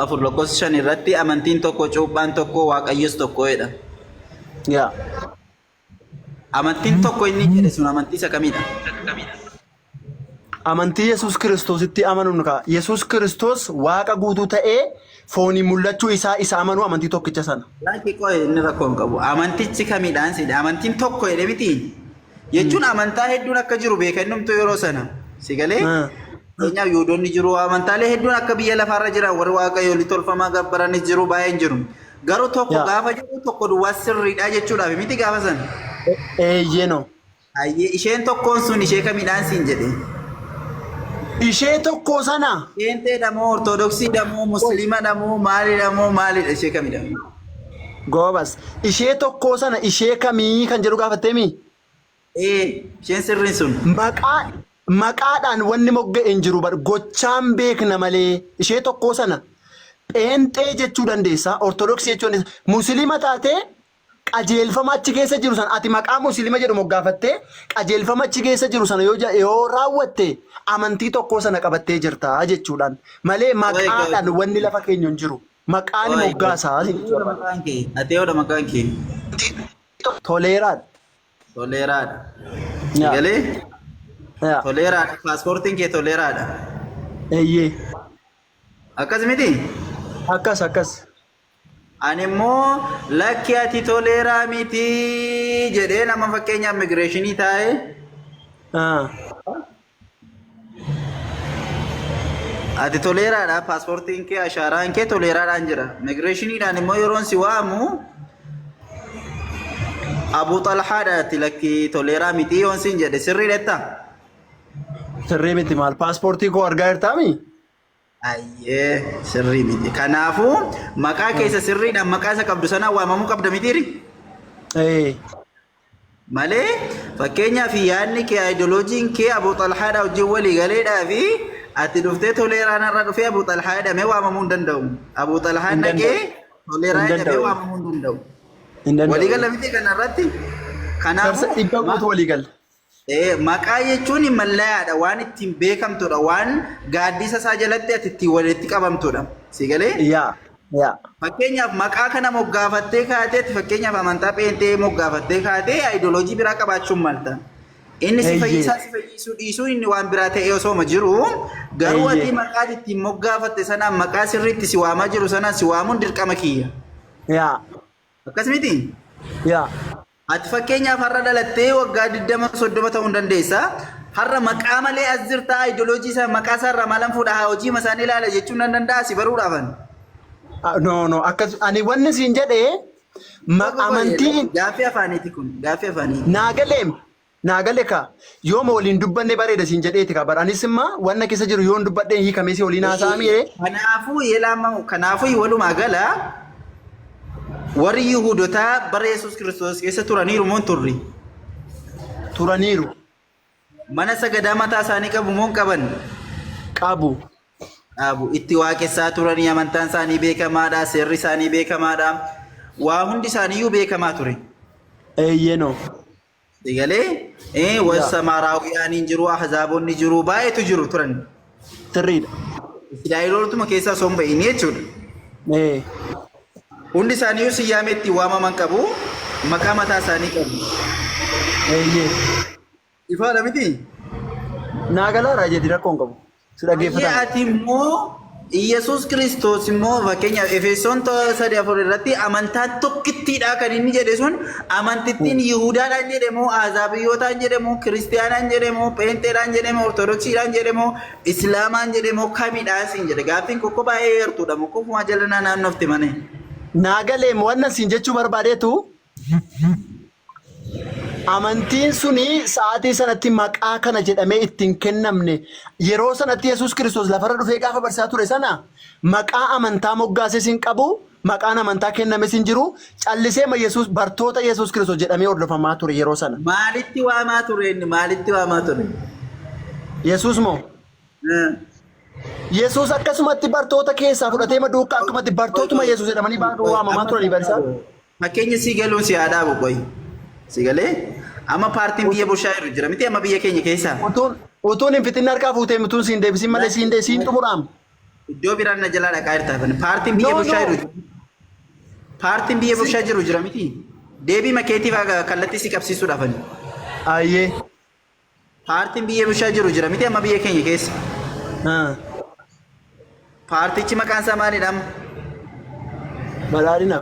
4 lakkoofsa 5 irratti amantiin tokko, cuuphaan tokko, Waaqayyos tokko jedha. Yaa. Amantiin tokko inni jedhe sun amantii isa kamidha? Amantii Yesuus Kiristoositti amanuun kaa. Yesuus Kiristoos Waaqa guutuu ta'ee fooniin mul'achuu isaa isa amanuu amantii tokkicha sana. Lakki qoy inni rakkoo hin qabu. Amantichi kamidhaan sidha? Amantiin tokko jedhe miti. Jechuun amantaa hedduun akka jiru beeka innumtuu yeroo sana. Si galee? Fakkeenyaaf Yihudoonni jiru, amantaalee hedduun akka biyya lafaarra jiran warri waaqayyoolii tolfamaa gabbaranis jiru baay'een jiru. Garuu tokko gaafa jedhu tokko duwwaa sirriidha jechuudhaaf miti gaafa sana. Eeyyeenoo. Hayyee isheen tokkoon sun ishee kamidhaan siin jedhe. Ishee tokkoo sana. Pheenxeedha moo Ortodoksiidha moo Musliimadha moo maalidha moo maalidha ishee kamidha? Goobas. Ishee tokkoo sana ishee kamii kan jedhu gaafatteemii? Ee isheen sirriin sun. Maqaa maqaadhaan wanni mogga'e hin jiru bar gochaan beekna malee ishee tokkoo sana pheenxee jechuu dandeessa ortodoksii jechuu dandeessa musliima taatee qajeelfama achi keessa jiru sana ati maqaa musliima jedhu moggaafattee qajeelfama achi keessa jiru sana yoo yoo raawwatte amantii tokkoo sana qabattee jirta jechuudhaan malee maqaadhaan wanni lafa keenya hin jiru maqaan moggaasaa jechuu barbaada. Maqaan kee ati yoodha maqaan kee. Toleeraadha. Toleeraadha. Yaa. Galee Yaa. toleeraadha. Paaspoortiin kee toleeraadha. Eeyyee. Akkas miti? Akkas akkas. Ani immoo lakki ati toleeraa miti jedhee nama fakkeenyaaf immigireeshinii taa'ee Ati toleeraadha paaspoortiin kee ashaaraan kee toleeraadhaan jira. Immigireeshiniidhaan immoo yeroon si waamu Abuu Xalhaadha ati lakki toleeraa miti yoon siin jedhe sirrii dhettaa? Sirrii miti maal paaspoortii koo argaa jirtaami? Ayyee sirrii miti. Kanaafuu maqaa keessa sirriidhaan maqaa isa qabdu sanaan waamamuu qabda mitiiri? Ee. Malee fakkeenyaaf yaadni kee aayidoloojiin kee Abuu Xalhaadhaa wajjin walii galeedhaa fi ati dhuftee toleeraan har'a dhufee Abuu Xalhaa jedhamee waamamuu hin danda'u. Abuu Xalhaan Hin dhaqee danda'u. toleeraa Hin jedhamee danda'u. waamamuu hin danda'u. Hin danda'u. Walii galla miti kana irratti? Karsa Kanaafuu dhibba guutuu walii galla. Maqaa jechuun mallayaadha, waan ittiin beekamtudha, waan gaaddisa isaa jalatti ati ittiin walitti qabamtudha. Si galee? Yaa. Yaa. Fakkeenyaaf maqaa kana moggaafattee kaateetti fakkeenyaaf amantaa pheenxee moggaafattee kaatee aayidoloojii biraa qabaachuun malta. Inni si fayyisaa si fayyisuu dhiisuu inni waan biraa ta'ee osooma jiru garuu ati maqaa ati ittiin moggaafatte sanaan maqaa sirriitti si waamaa jiru sanaan si waamuun dirqama kiyya. Yaa. Akkas miti? Yaa. Ati fakkeenyaaf har'a dhalattee waggaa 20 30 ta'uu hin dandeessa. Har'a maqaa malee as jirta aayidoloojii isaa maqaa isaa irraa maalan fuudha haa hojii isaan ilaala jechuun nan danda'a si baruudhaafan. Ah, No, no, akkas ani wanni siin jedhe amantii Gaaffii afaaniiti kun gaaffii afaaniiti. naa galeem naa gale ka yooma waliin dubbanne bareeda siin jedheeti ka bar anis imma wanna keessa jiru yoon dubbadheen hiikamee si waliin haasa'amee Kanaafuu yeelaama kanaafuu walumaa gala Warri Yihuudotaa bara Yesuus Kiristoos keessa turaniiru moo hin turre? Turaniiru. Mana sagadaa mataa isaanii qabu moo hin qaban? Qabu. Qabu. Itti waaqessaa turanii amantaan isaanii beekamaadha, seerri isaanii beekamaadha. Waa hundi isaaniiyyuu beekamaa ture. Eeyyeenoo. Sigalee warri Samaaraawiyaaniin jiru, Ahzaabonni jiru, baay'eetu jiru turan. Sirriidha. Israa'elootuma keessaa osoo hin ba'iin jechuudha. Hundi isaaniiyyuu siyyaamee ittiin waamaman qabu, maqaa mataa isaanii qabu. Eeyyee. Ifaadha miti? Naa galaara jedhi rakkoo hin qabu. Si Hayyee dhaggeeffataan. ati immoo Iyyasuus Kiristoos immoo fakkeenyaaf Efesoon 3:4 irratti amantaa tokkittiidha kan inni jedhe sun amantittiin Yihuudaadhaan jedhe moo Ahzaabiyyootaan jedhe moo Kiristiyaanaan jedhe moo Pheenxeedhaan jedhe moo Ortodoksiidhaan jedhe moo Islaamaan jedhe moo kamidha siin jedhe gaaffiin koko baay'ee heertuudha moo kofumaa jala naa naannofte malee. Naa galeem wannan siin jechuu barbaadeetu Amantiin suni sa'aatii sanatti maqaa kana jedhamee itti hin kennamne. Yeroo sanatti Yesuus Kiristoos lafarra dhufee gaafa barsiisaa ture sana maqaa amantaa moggaases hin qabu, maqaan amantaa kennames hin jiru. Calliseema Yesuus bartoota Yesuus Kiristoos jedhamee hordofamaa ture yeroo sana. Maalitti waamaa ture inni? Maalitti waamaa ture? Yesuus moo? Yesuus akkasumatti bartoota keessaa fudhatee duukaa akkumatti bartootuma Yesuus jedhamanii waamamaa turanii barisaan. Fakkeenya sii galuun si haa dhaabu qoyi. Si galee amma paartiin biyya bushaa jiru jira miti amma biyya keenya keessaa. Utuun hin fixin harkaa fuutee utuun siin deebisin malee siin siin xumuraam. Iddoo biraan na jalaa dhaqaa jirta. Paartiin biyya No, bushaa no. jiru. Paartiin biyya bushaa jiru jira miti. Deebii makeetiif kallattii si qabsiisuudhaaf ani. Ayyee. Paartiin biyya bushaa jiru jira miti amma biyya keenya keessa. Paartichi maqaan isaa maalidha amma? Badhaadhina.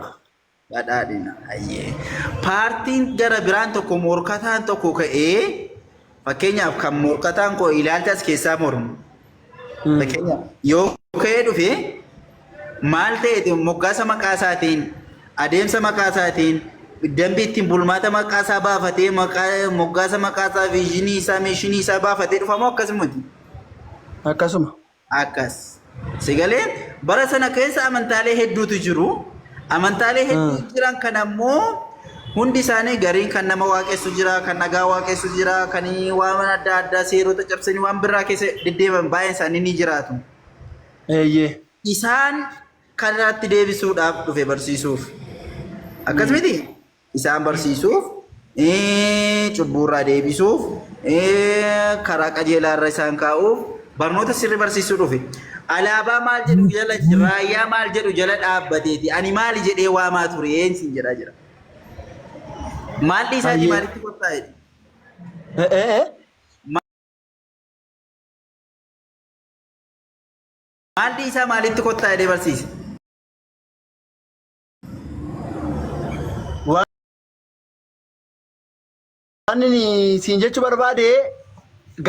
Badhaadhina. Ayyee. Paartiin gara biraan tokko morkataan tokko ka'ee, fakkeenyaaf kan morkataan koo ilaalcha as keessaa mormu. Fakkeenyaaf yoo ka'ee dhufe maal ta'eeti, moggaasa maqaa isaatiin, adeemsa maqaa isaatiin, dambii ittiin bulmaata maqaa isaa baafatee, maqaa moggaasa maqaa isaa, vision isaa, mission isaa baafatee dhufamoo akkasumati? Akkasuma. Akkas. Sigalee bara sana keessa amantaalee hedduutu jiru. Amantaalee hedduu jiran kan ammoo hundi isaanii gariin kan nama waaqessu jira, kan dhagaa waaqessu jira, kan waan adda addaa seerota cabsanii waan biraa keessa deddeeman baay'een isaanii ni jiraatu. Isaan karaatti deebisuudhaaf dhufe barsiisuuf. Akkas miti? Isaan barsiisuuf, cubbuurraa deebisuuf, karaa qajeelaarra isaan kaa'uuf barnoota sirrii barsiisuu dhufe. Alaabaa maal jedhu jala, raayyaa maal jedhu jala dhaabbateeti. Ani maali jedhee waamaa ture siin jedhaa jira. Maal dhiisaatii maalitti qophaa'e? Maal dhiisaa maalitti kottaa jedhee barsiise? Waan inni siin jechuu barbaade,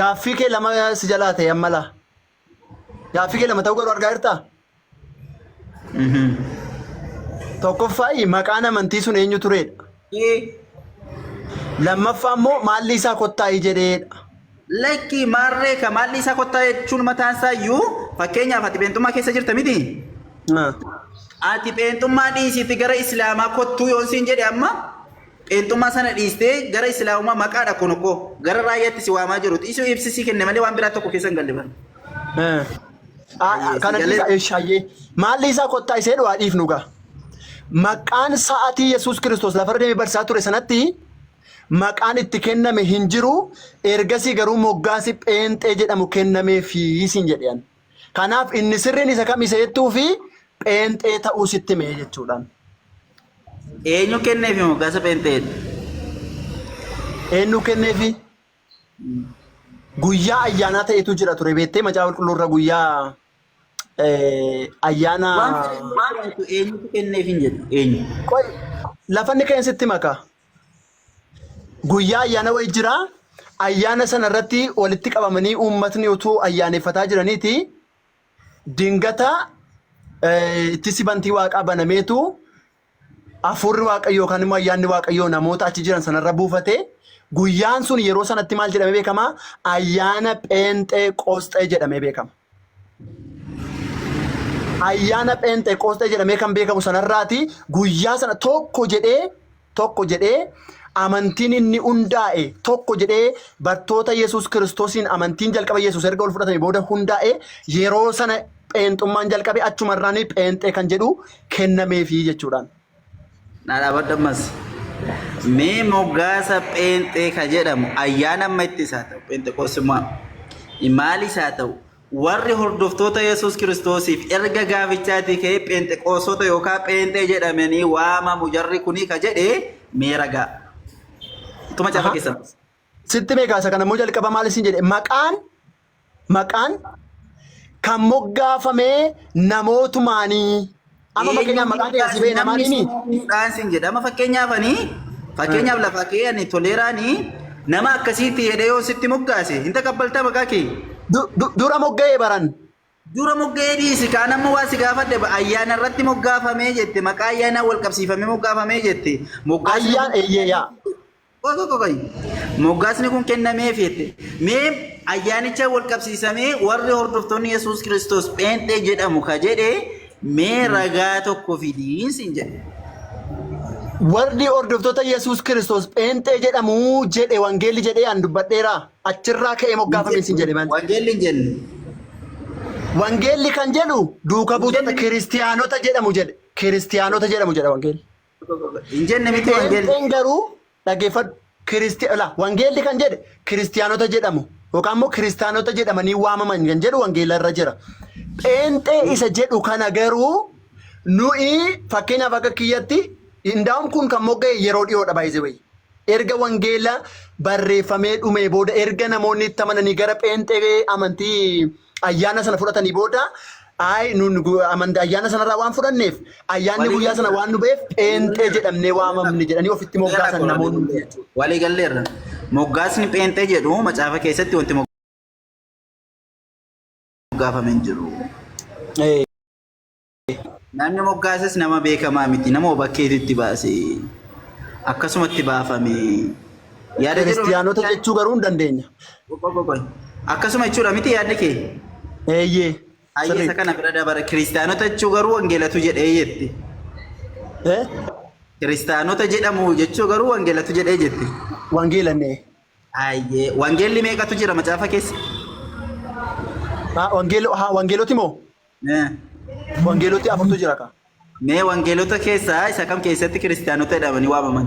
gaaffii kee lama si jalaa ta'e amma laa. Gaaffii kee lama ta'uu garuu argaa jirtaa? Tokkoffaa, maqaan amantii sun eenyu turedha? Lammaffaa immoo maalli isaa kottaa'ii jedheedha. Lakki, maarree ka maalli isaa kottaa jechuun mataan isaa iyyuu, fakkeenyaaf ati pheenxummaa keessa jirta miti? Ati pheenxummaa dhiisiiti gara islaamaa kottuu yoon siin jedhe, amma pheenxummaa sana dhiistee gara islaamummaa maqaadha kun okkoo gara raayyaatti si waamaa jiru dhiisuu ibsisii kenne malee waan biraa tokko keessa hin galle bara. Kana dhiisaa eeshaayyee maalli isaa kottaa isee du'aa dhiifnu gaa. Maqaan sa'aatii Yesuus Kiristoos lafarra deemee barsiisaa ture sanatti maqaan itti kenname hin jiru. Ergasii garuu moggaasi pheenxee jedhamu kennameefii siin jedhan. Kanaaf inni sirriin isa kam isa jettuu fi pheenxee ta'uu sitti hime jechuudhaan. Eenyu kenneefi moggaasa pheenxee? Eenyu kenneefi? Guyyaa ayyaanaa ta'etu jira ture, beektee, macaafa qulqulluu irra guyyaa ayyaana. Waan fedhe eenyutu kenneef hin jedhu, eenyu? Qoy, lafanni ka'een sitti maka. Guyyaa ayyaana wayii jira. Ayyaana sana irratti walitti qabamanii uummatni utuu ayyaaneffataa jiraniiti. Dingata ittisi bantii waaqaa banameetu hafuurri waaqayyoo yookaan immoo ayyaanni waaqayyoo namoota achi jiran sanarra buufate. Guyyaan sun yeroo sanatti maal jedhamee beekama? Ayyaana Pheenxee Qoosxee jedhamee beekama. Ayyaana Pheenxee Qoosxee jedhamee kan beekamu sanarraati guyyaa sana tokko jedhee amantiin inni hundaa'e, tokko jedhee bartoota Yesuus Kiristoosiin amantiin jalqaba Yesuus erga ol fudhatame booda hundaa'e. Yeroo sana pheenxummaan jalqabe, achumarraan pheenxee kan jedhu kennameefii jechuudhaan. Naa dhaabadhu ammas. Mee moggaasa pheenxee ka jedhamu ayyaana amma itti isaa ta'u, pheenxeqoosummaa maalis haa ta'u, warri hordoftoota Yesuus Kiristoosiif erga gaafichaatii ka'ee pheenxeqoosota yookaan pheenxee jedhamanii waamamu jarri kunii ka jedhe mee ragaa. Tuma caafa keessan. Sitti beekaasa kana immoo jalqaba maal isin jedhe? Maqaan kan moggaafamee namootumaanii. Amma fakkeenyaaf maqaan keessa si ba'e namaan himi. Dhaan sin jedha. Amma fakkeenyaaf ani, fakkeenyaaf lafaa kee ani toleeraanii nama akkasiitti jedhee yoo sitti moggaase, hin taqabbaltaa maqaa kee? Dura mogga'ee baran. Dura mogga'ee dhiisi, kaan amma waa si gaafadhe, ayyaana irratti moggaafamee jette, maqaa ayyaanaa wal qabsiifamee moggaafamee jette. Moggaasni Ayyaan eeyyee yaa. Qoy, qoy, qoy. Moggaasni kun kennameef jette. Mee ayyaanicha wal qabsiisamee warri hordoftoonni Yesuus Kiristoos pheenxee jedhamu ka jedhe mee ragaa tokko fidiin siin jedhe. Warri hordoftoota Yesuus Kiristoos pheenxee jedhamu jedhe wangeelli jedhee an dubbadheera. Achirraa ka'ee moggaafame sin jedhe malee. Wangeelli hin jenne. Wangeelli kan jedhu duuka buutota kiristiyaanota jedhamu jedhe. Kiristiyaanota jedhamu jedha wangeelli. Hin jenne miti wangeelli. Pheenxeen garuu dhaggeeffadhu. La wangeelli kan jedhe kiristiyaanota jedhamu yookaan immoo kiristaanota jedhamanii waamaman kan jedhu wangeela irra jira. Pheenxee isa jedhu kana garuu nuyi fakkeenyaaf akka kiyyatti indaa'um kun kan mogga'e yeroo dhiyoodha baay'ee wayi. Erga wangeela barreeffamee dhumee booda erga namoonni itti amananii gara pheenxee amantii ayyaana sana fudhatanii booda ayi nun ayyaana sanarraa waan fudhanneef ayyaanni guyyaa sana waan nu ba'eef pheenxee jedhamnee waamamne jedhanii ofitti moggaasan namoonni hundi jechuudha. Waliigalleerra. Moggaasni pheenxee jedhu macaafa keessatti wanti moggaafame hin jiru. Namni moggaases nama beekamaa miti. Nama bakkeetu itti baase. Akkasumatti baafame. Yaada jedhu Kiristiyaanota jechuu garuu hin dandeenya. Akkasuma jechuudha miti yaadni kee? Eeyyee. Hayyee isa Sirriidha. kana bira dabara. Kiristiyaanota jechuu garuu wangeelatu jedhee jette. Eh? Kiristiyaanota jedhamu jechuu garuu wangeelatu jedhee jette. Wangeelanne. Hayyee wangeelli meeqatu jira macaafa keessa? Ha, wangeeloti moo? Eh. Wangeeloti afurtu jira ka. Mee wangeelota keessaa isa kam keessatti kiristiyaanota jedhamanii waamaman?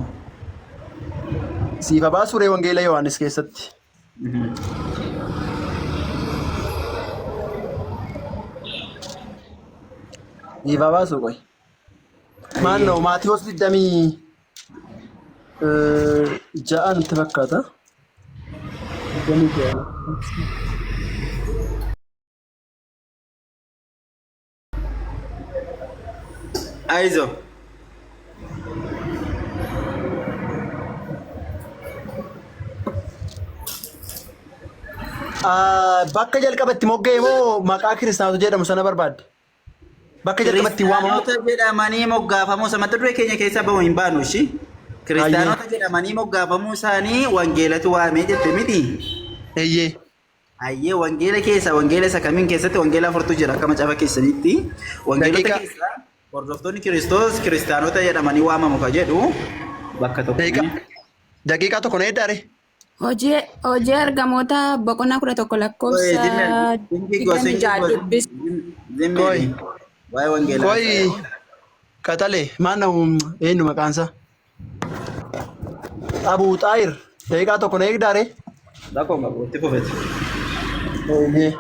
Siifa baasuu ree wangeela Yohaannis keessatti. Siifa baasuu qoy. Maannoo Maatiyoos 26 natti fakkaata. 26. Ayizo. Bakka jalqabatti mogga'e moo maqaa kiristaanota jedhamu sana barbaadde? Bakka jalqabatti waamamu. Kiristaanota jedhamanii moggaafamuu isa mata duree keenya keessaa bahu hin baanu ishii. Kiristaanota jedhamanii moggaafamuu isaanii wangeelatu waamee jette miti. Eeyyee. Hayyee wangeela keessa wangeela isa kamiin keessatti wangeela afurtu jira akka macaafa keessanitti. Wangeelota Daqiiqaa keessaa hordoftoonni Kiristoos kiristaanota jedhamanii waamamu ka jedhu bakka tokko. daqiiqaa daqiiqaa tokko na eeddaare. Hojii ergamoota boqonnaa 11 lakkoofsa 26 dubbisi. Qoy Waa'ee wangeelaa. qoy qaxalee maal na eenyu maqaan isaa? Abuu Xaayir daqiiqaa tokko na eegdaare. Rakkoo qabu itti fufeeti. Eeyyee.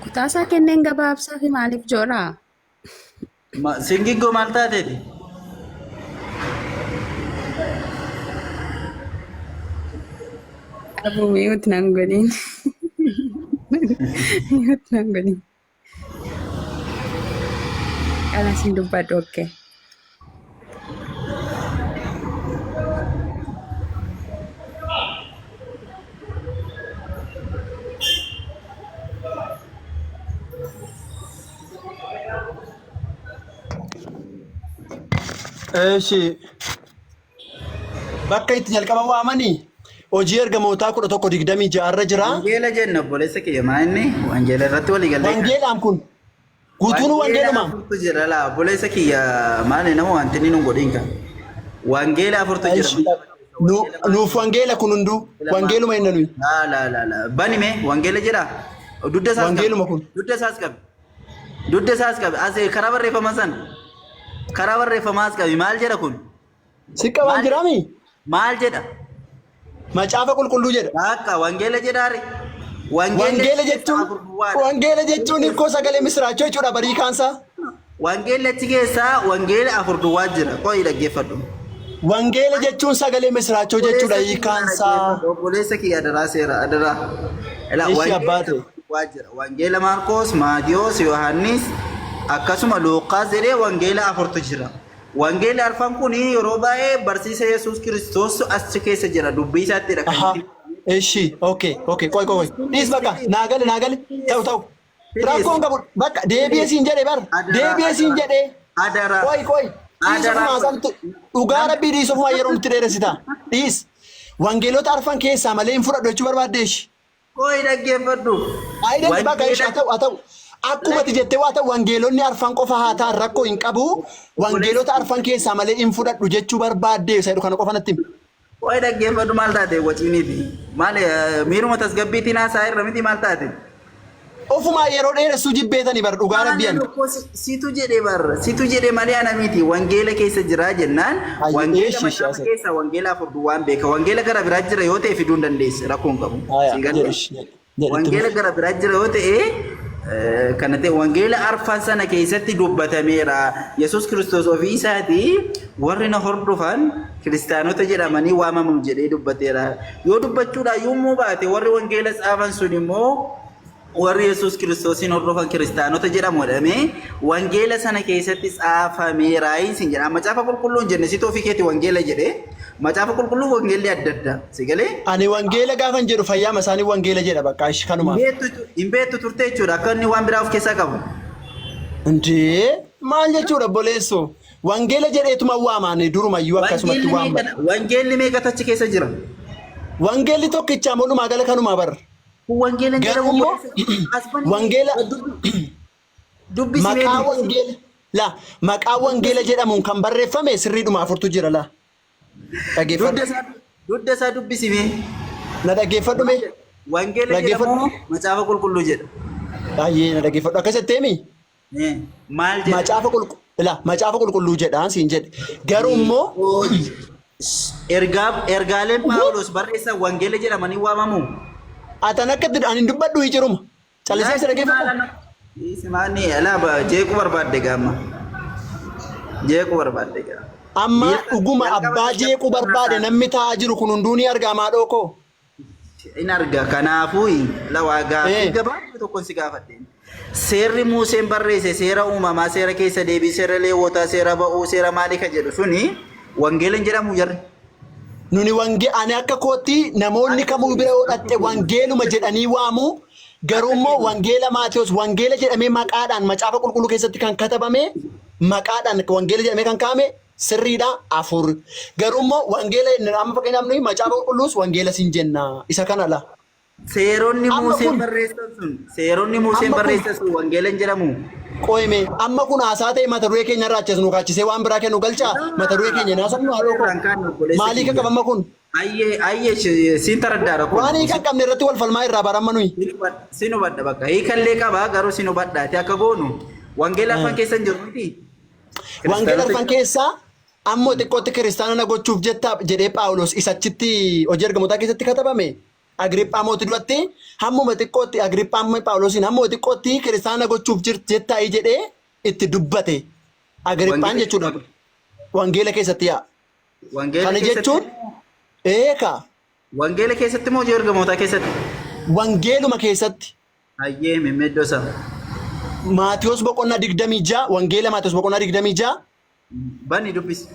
Kutaasaa kenneen gabaabsaa fi maaliif jooraa? Singiggoo maal taateeti? Abu mute nan godhin. Mute nan godhin. Kalas hin dubbadhu okkee. Eeshi bakka itti jalqaba waamanii hojii ergamootaa 11:26 irra jira. Wangeela jenna obboleessa kiyya maa inni wangeela irratti walii gallee. Wangeelaan kun guutuun Wangeela wangeeluma. afurtu jira laa obboleessa kiyya maali nama wanti inni nun godhin kan. Wangeela afurtu jira. Eeshi nuuf wangeela kun hunduu wangeeluma inni nuyi. Laa laa laa laa bani mee wangeela jira. Dugda isaas qabi. Wangeeluma kun. Dugda isaas qabi. Dugda isaas qabi. As karaa barreeffamaa sana. Karaa barreeffamaas qabi. Maal jedha kun? Si qabaan Maal jiraami? maal jedha? Macaafa qulqulluu jedha. Akka wangeela jedhaare. Wangeelli Wangeela achi keessaa jechuun afur duwwaadha. wangeela jechuun hiikoo sagalee misiraachoo jechuudha barii kaansaa. Wangeelli achi keessaa wangeela afur duwwaa jira. Qo'i dhaggeeffadhu. Wangeela jechuun sagalee misiraachoo jechuudha Obboleessa kiyya hiikaansaa. dhaggeeffadhu. Obboleessa kiyya adaraa seera adaraa. Ilaa Ishii wangeela abbaa ta'e. afur duwwaa jira. Wangeela Maarqoos, Maatiyos, Yohaannis akkasuma Luuqaas jedhee wangeela afurtu jira. Wangeelli arfan kun yeroo baay'ee barsiisa Yesuus Kiristoos achi keessa jira. Dubbii isaattidha kan Aha. itti. Ishi, okay, okay, qoy qoy qoy. Dhiis bakka, naa gale naa gale. Ta'u ta'u. Fidis. Rakkoon qabu bakka deebi'ee siin jedhe bar. Adaraa, Deebi'ee siin adaraa. jedhe. Adaraa. Qoy qoy. Dhiis Adaraa ofumaa qoy. samtu. Dhugaa rabbii dhiis ofumaa yeroo nutti dheeressita. Dhiis. Wangeelota arfan keessaa malee hin fudhadhu jechuu barbaaddeeshi. Qoy dhaggeeffadhu. Ayidan bakka ishi Wangeela haa ta'u haa ta'u. Akkuma ati jettee waa ta'u wangeelonni arfan qofa haa ta'an rakkoo hin qabu. Obboleessa Wangeelota arfan keessaa malee hin fudhadhu jechuu barbaaddee isa jedhu kana qofa natti himi. Qoy dhaggeeffadhu maal taate waciiniiti. Maal miiruma tasgabbiitiin haasaa irra miti maal taate? Ofumaa yeroo dheeressuu jibbeetani bar dhugaa Maal rabbii ani. tokko situ jedhe bar situ jedhe malee ana miti wangeela keessa jira jennaan Hayye wangeela eeshi ishi macaafa haasa'e. keessa wangeela afur duwwaan beeka wangeela gara biraa jira yoo ta'e fiduu hin dandeesse rakkoo hin qabu. Haya Sii galee? jedhu ishi jedhu itti Wangeela fufi. gara biraa jira yoo ta'e kana ta'e wangeela arfan sana keessatti dubbatameera. Yesuus Kiristoos ofii isaatii warri na hordofan kiristaanota jedhamanii waamamu jedhee dubbateera. Yoo dubbachuudhaan yommuu baate warri wangeela tsaafan sun immoo warri Yesuus Kiristoosiin hordofan kiristaanota jedhamu jedhamee wangeela sana keessatti tsaafameera isin jedha. Macaafa qulqulluu hin jenne situ ofii keeti wangeela jedhe. Macaafa qulqulluu wangeelli adda adda. Si galee? Ani wangeela gaafan jedhu fayyaama isaanii wangeela jedha bakka ishi kanumaaf. Hin beektu turte jechuudha. Akka inni waan biraa of keessaa qabu. Indee maal jechuudha obboleessoo? Wangeela jedheetuma waama ani durumayyuu akkasumatti Wangeelli waama. meeqa wangeelli meeqatu achi keessa jira? Wangeelli tokkichaa walumaa gala kanumaa bar. Kun wangeela hin Garuu jedhamu immoo obboleessa. As bani wangeela dubbisi mee maqaa dubbisi. wangeela la maqaa wangeela jedhamuun kan barreeffame sirriidhuma afurtu jira la. Dhaggeeffadhu. Dugda isaa dugda isaa dubbisi mee. Na dhaggeeffadhu mee. Wangeela Dhaggeeffadhu. jedhamu macaafa qulqulluu jedha. Baay'ee na dhaggeeffadhu. Akkas jetteemi? Maal jedha? Macaafa qulqu la macaafa qulqulluu jedhaan siin jedhe. Garuu immoo Ergaa ergaaleen Phaawulos barreessan wangeela jedhamanii waamamu. atan akka itti ani hin dubbadhu hiciruma. Callisee si dhaggeeffadhu. Simaani alaa jeequu barbaadde gaama. Jeequu barbaadde gaama. Amma Miira dhuguma jalqaba abbaa jeequu tasgabbii barbaade namni taa'aa jiru kun hunduu ni argama haadhoo koo. In arga kanaafuu lawaa gaaffii gabaabduu tokkon si gaafadhe. Seerri Muuseen barreesse seera uumamaa, seera keessa deebii, seera Leewwotaa, seera ba'uu, seera maalii ka jedhu suni wangeela hin jedhamu jarri. Nuni wange ani akka kootti namoonni Akka kamuu keenya bira yoo akka dhaqxe keenya wangeeluma jedhanii waamu garuu akka immoo keenya. wangeela Maatewos wangeela jedhamee maqaadhaan macaafa qulqulluu keessatti kan katabame maqaadhaan wangeela jedhamee kan kaa'ame sirriidha 4 garuu immoo wangeela amma fakkeenyaaf nuyi macaafa qulqulluus wangeela sin jenna isa kana la Seeronni Amma Muuseen kun barreessan sun seeronni Muuseen amma kun barreessan sun wangeela hin jedhamu. qoyme amma kun haasaa ta'e mata duree keenya irraa achas nu kaachisee waan biraa kennu galchaa mata duree keenya hin haasofnu Mata haadhoo duree koo irraa hin kaanne obboleessa maalii kiyya. kan qabamma kun Ayyee ayyee siin taraddaadha kun. waan hiika hin qabne irratti wal falmaa irraa baramma nuyi. Sin hubadha bakka hiikallee qaba garuu sin hubadhaati akka goonu wangeela afaan keessa hin jiru miti. Wangeela Kiristaanota arfan keessaa ammoo xiqqootti kiristaana na gochuuf jettaa jedhee Phaawulos isa achitti hojii ergamootaa keessatti katabame Agriiphaa mootii duratti hammuma xiqqootti Agriiphaan Phaawulosiin hammuma xiqqootti kiristaana na gochuuf jettaa'i jedhee itti dubbate. Agriiphaan Wangeela jechuudha wangeela keessatti yaa. Wangeela Kana keessatti jechuun eeka Wangeela keessatti moo hojii ergamootaa keessatti? Wangeeluma keessatti. Hayyee mimmiiddoo isaa. Maatiyos boqonnaa 26 Wangeela Maatiyos boqonnaa 26 Bani dubbisi.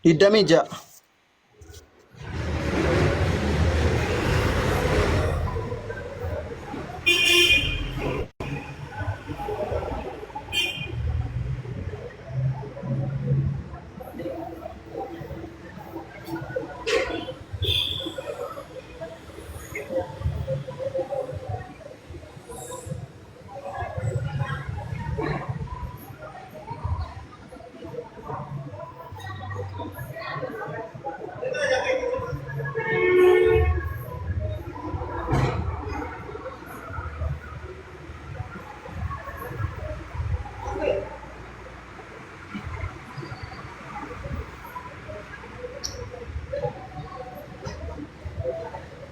26.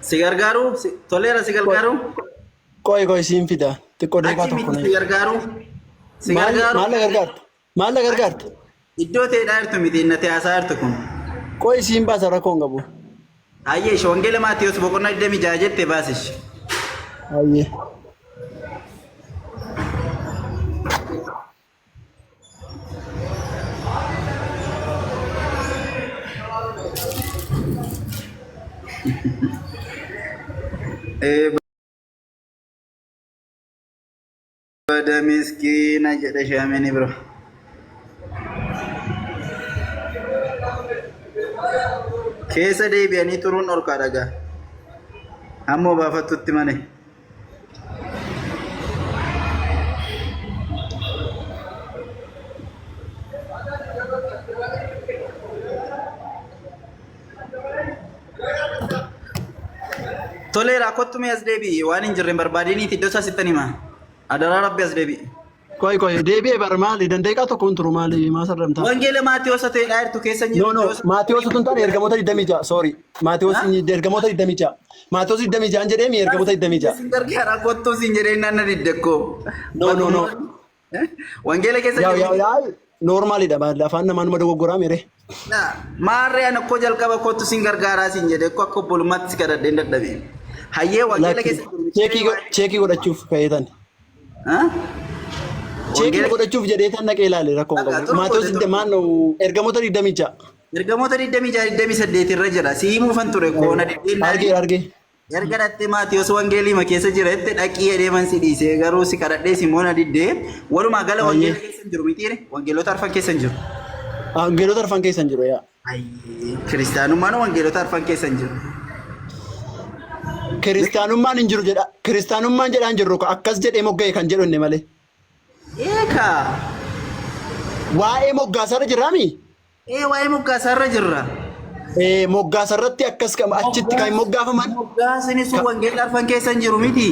Si gargaaru? Toleera si gargaaru? Qoy qoy siin fida. Xiqqoo daqiiqaa Achi tokko miti na si gargaaru? Si Maal gargaaru? maal na gargaarta? Maal na gargaarta? Iddoo ta'edhaa jirtu miti inni ati haasaa jirtu kun. Qoy siin baasa rakkoo hin qabu. Hayyee ishee wangeela Maatiyos boqonnaa 26 jette baasish. Hayyee. Ee bada miskiina jedhe shaamini bro. Keessa deebi'anii turuun dhorkaa dhagaa. Ammoo baafattutti malee. Toleera kottu mee as deebi'i waan hin jirre hin barbaadiniiti iddoo isaa sittan hima. Adaraa rabbi as deebi'i. Qoy qoy deebi'ee bar maali dandeeqaa tokko hin turu maali maa sarramtaa? Wangeela Maatiyoosa ta'edha jirtu keessa hin No jiru no iddoo isaa. Maatiyoosi tun taane ergamoota 26 sorry Maatiyoosi ergamoota 26 Maatiyoosi 26 jedhee mi ergamoota 26 Sin gargaara kottuu sin jedhee naan na diddekkoo. No no no Wangeela keessa yaa jiru. yaa yaa noormaalidha maal afaan namaa numa dogoggoraa mere. Maarree ani akkoo jalqaba kottu sin gargaaraa sin jedhe akkoo akka obbolummaatti si kadhadheen dadhabe. Hayyee wangeela Lakki keessa jiru. cheekii cheekii godhachuuf ka'eetan. Cheekii Wangeela godhachuuf jedheetan dhaqee ilaale rakkoo hin Dhagaa, qabu. turu Maatiyoosi goote, turu. maal ergamoota 26. Ergamoota 26 28 irra jira. Si himuufan ture koona diddeen Argee argee. Erga dhattee Maatiyos Wangeeliima keessa jira jette dhaqii jedhee man si dhiisee garuu si kadhadhee Simoona diddee walumaa gala wangeela keessa hin jiru mitiire wangeelota arfan keessa hin jiru. Wangeelota arfan keessa hin jiru yaa. Ayyee, Kiristaanummaan wangeelota arfan keessa hin jiru. Kiristaanummaan hin jiru jedha. Kiristaanummaan jedhaa hin jirru akkas jedhee mogga'e kan jedhu inni malee. Eekaa. Waa'ee moggaasarra jiraami? Ee waa'ee moggaasaarra jirra. Ee moggaasarratti akkas achitti kan moggaafaman. Moggaasni sun wangeela arfan keessa hin jiru miti.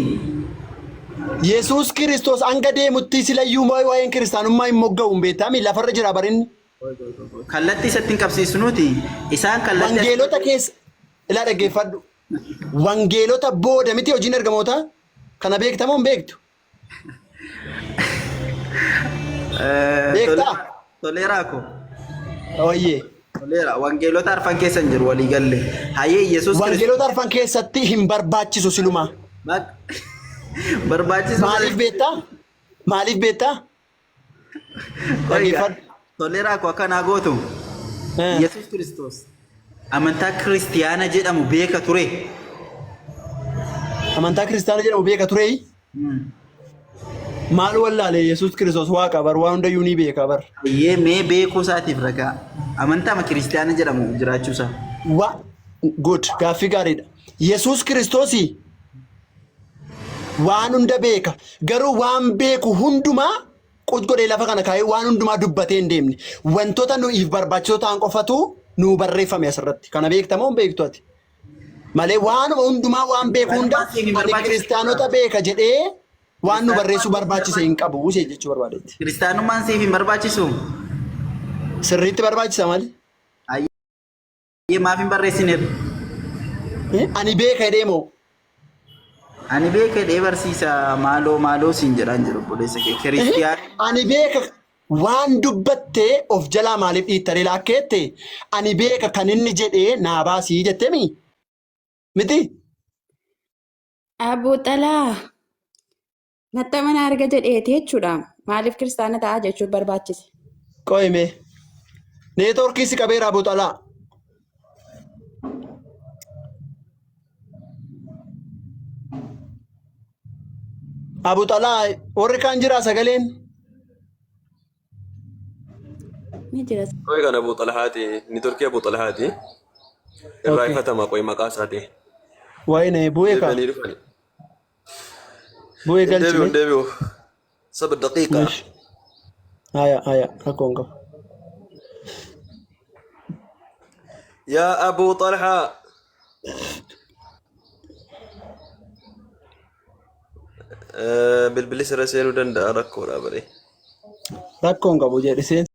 Yesuus Kiristoos hanga deemutti silayyuu waa'een kiristaanummaa hin mogga'u hin beektaami lafarra jira barinni. Kallattii isatti hin qabsiisnuuti. Isaan kallattii Wangeelota keessa ilaa dhaggeeffadhu. Wangeelota booda miti hojiin ergamootaa kana beektamoo hin beektu? Beektaa? Toleeraa koo. Ooyyee. Toleera. Wangeelota arfan keessa hin jiru walii galle. Hayyee Yesuus Wangeelota arfan keessatti hin barbaachisu silumaa. Barbaachisu. Maaliif beektaa? Maaliif beektaa? Dhaggeeffadhu. Toleeraa koo akkanaa gootu. Yesuus Kiristoos amantaa kiristiyaana jedhamu beeka ture. Amantaa kiristaana jedhamu beeka turee? Maal wallaale Yesuus Kiristoos waaqa bar waan hundayyuu ni beeka bar. Hayyee mee beekuu isaatiif ragaa. Amantaa kiristiyaana jedhamu jiraachuu isaa. Wa good gaaffii gaariidha. Yesuus Kiristoosii waan hunda beeka. Garuu waan beeku hundumaa qut godhee lafa kana kaa'ee waan hundumaa dubbatee hin deemne. Wantoota nuyiif barbaachisoo ta'an qofatu nuu barreeffame asirratti. Kana beekta moo hin beektu ati? Malee waanuma hundumaa waan beeku hunda ani kiristaanota beeka jedhee waan nu barreessuu barbaachise hin qabu ishee jechuu barbaadetti. Kiristaanummaan siif hin barbaachisu? Sirriitti barbaachisa malee. Hayyee maaf hin barreessineef? Ani beeka jedhee moo? Ani beeka jedhee barsiisa maaloo maaloo siin jedhaan jiru obboleessa kee. Kiristiyaan Ani beeka waan dubbattee of jalaa maaliif dhiittaree laakkeette ani beeka kan inni jedhee naa baasii jettee mi? Miti? Abbo Xalaa natti mana arga jedheeti jechuudha. Maaliif kiristaana ta'a jechuun barbaachise? Qoy mee. Neetwoorkii si qabeera Abu Xalaa. Abu Xalaa warri kaan jiraa sagaleen? Ni jira. Qoy kan Abu Xalhaati, nitorkii Abu Xalhaati. Irraa Okay. ifatama qoy maqaa isaati. Wayne bu'ee kaa. Deebi'anii dhufani. Bu'ee Hin galchi deebi'u hin mee. deebi'u. Saba daqiiqa. Mish. Haya haya rakkoo hin qabu. Yaa Abu Xalhaa. Bilbilli sirra seenuu danda'a rakkoodha bare. Rakkoo hin qabu jedhe seen.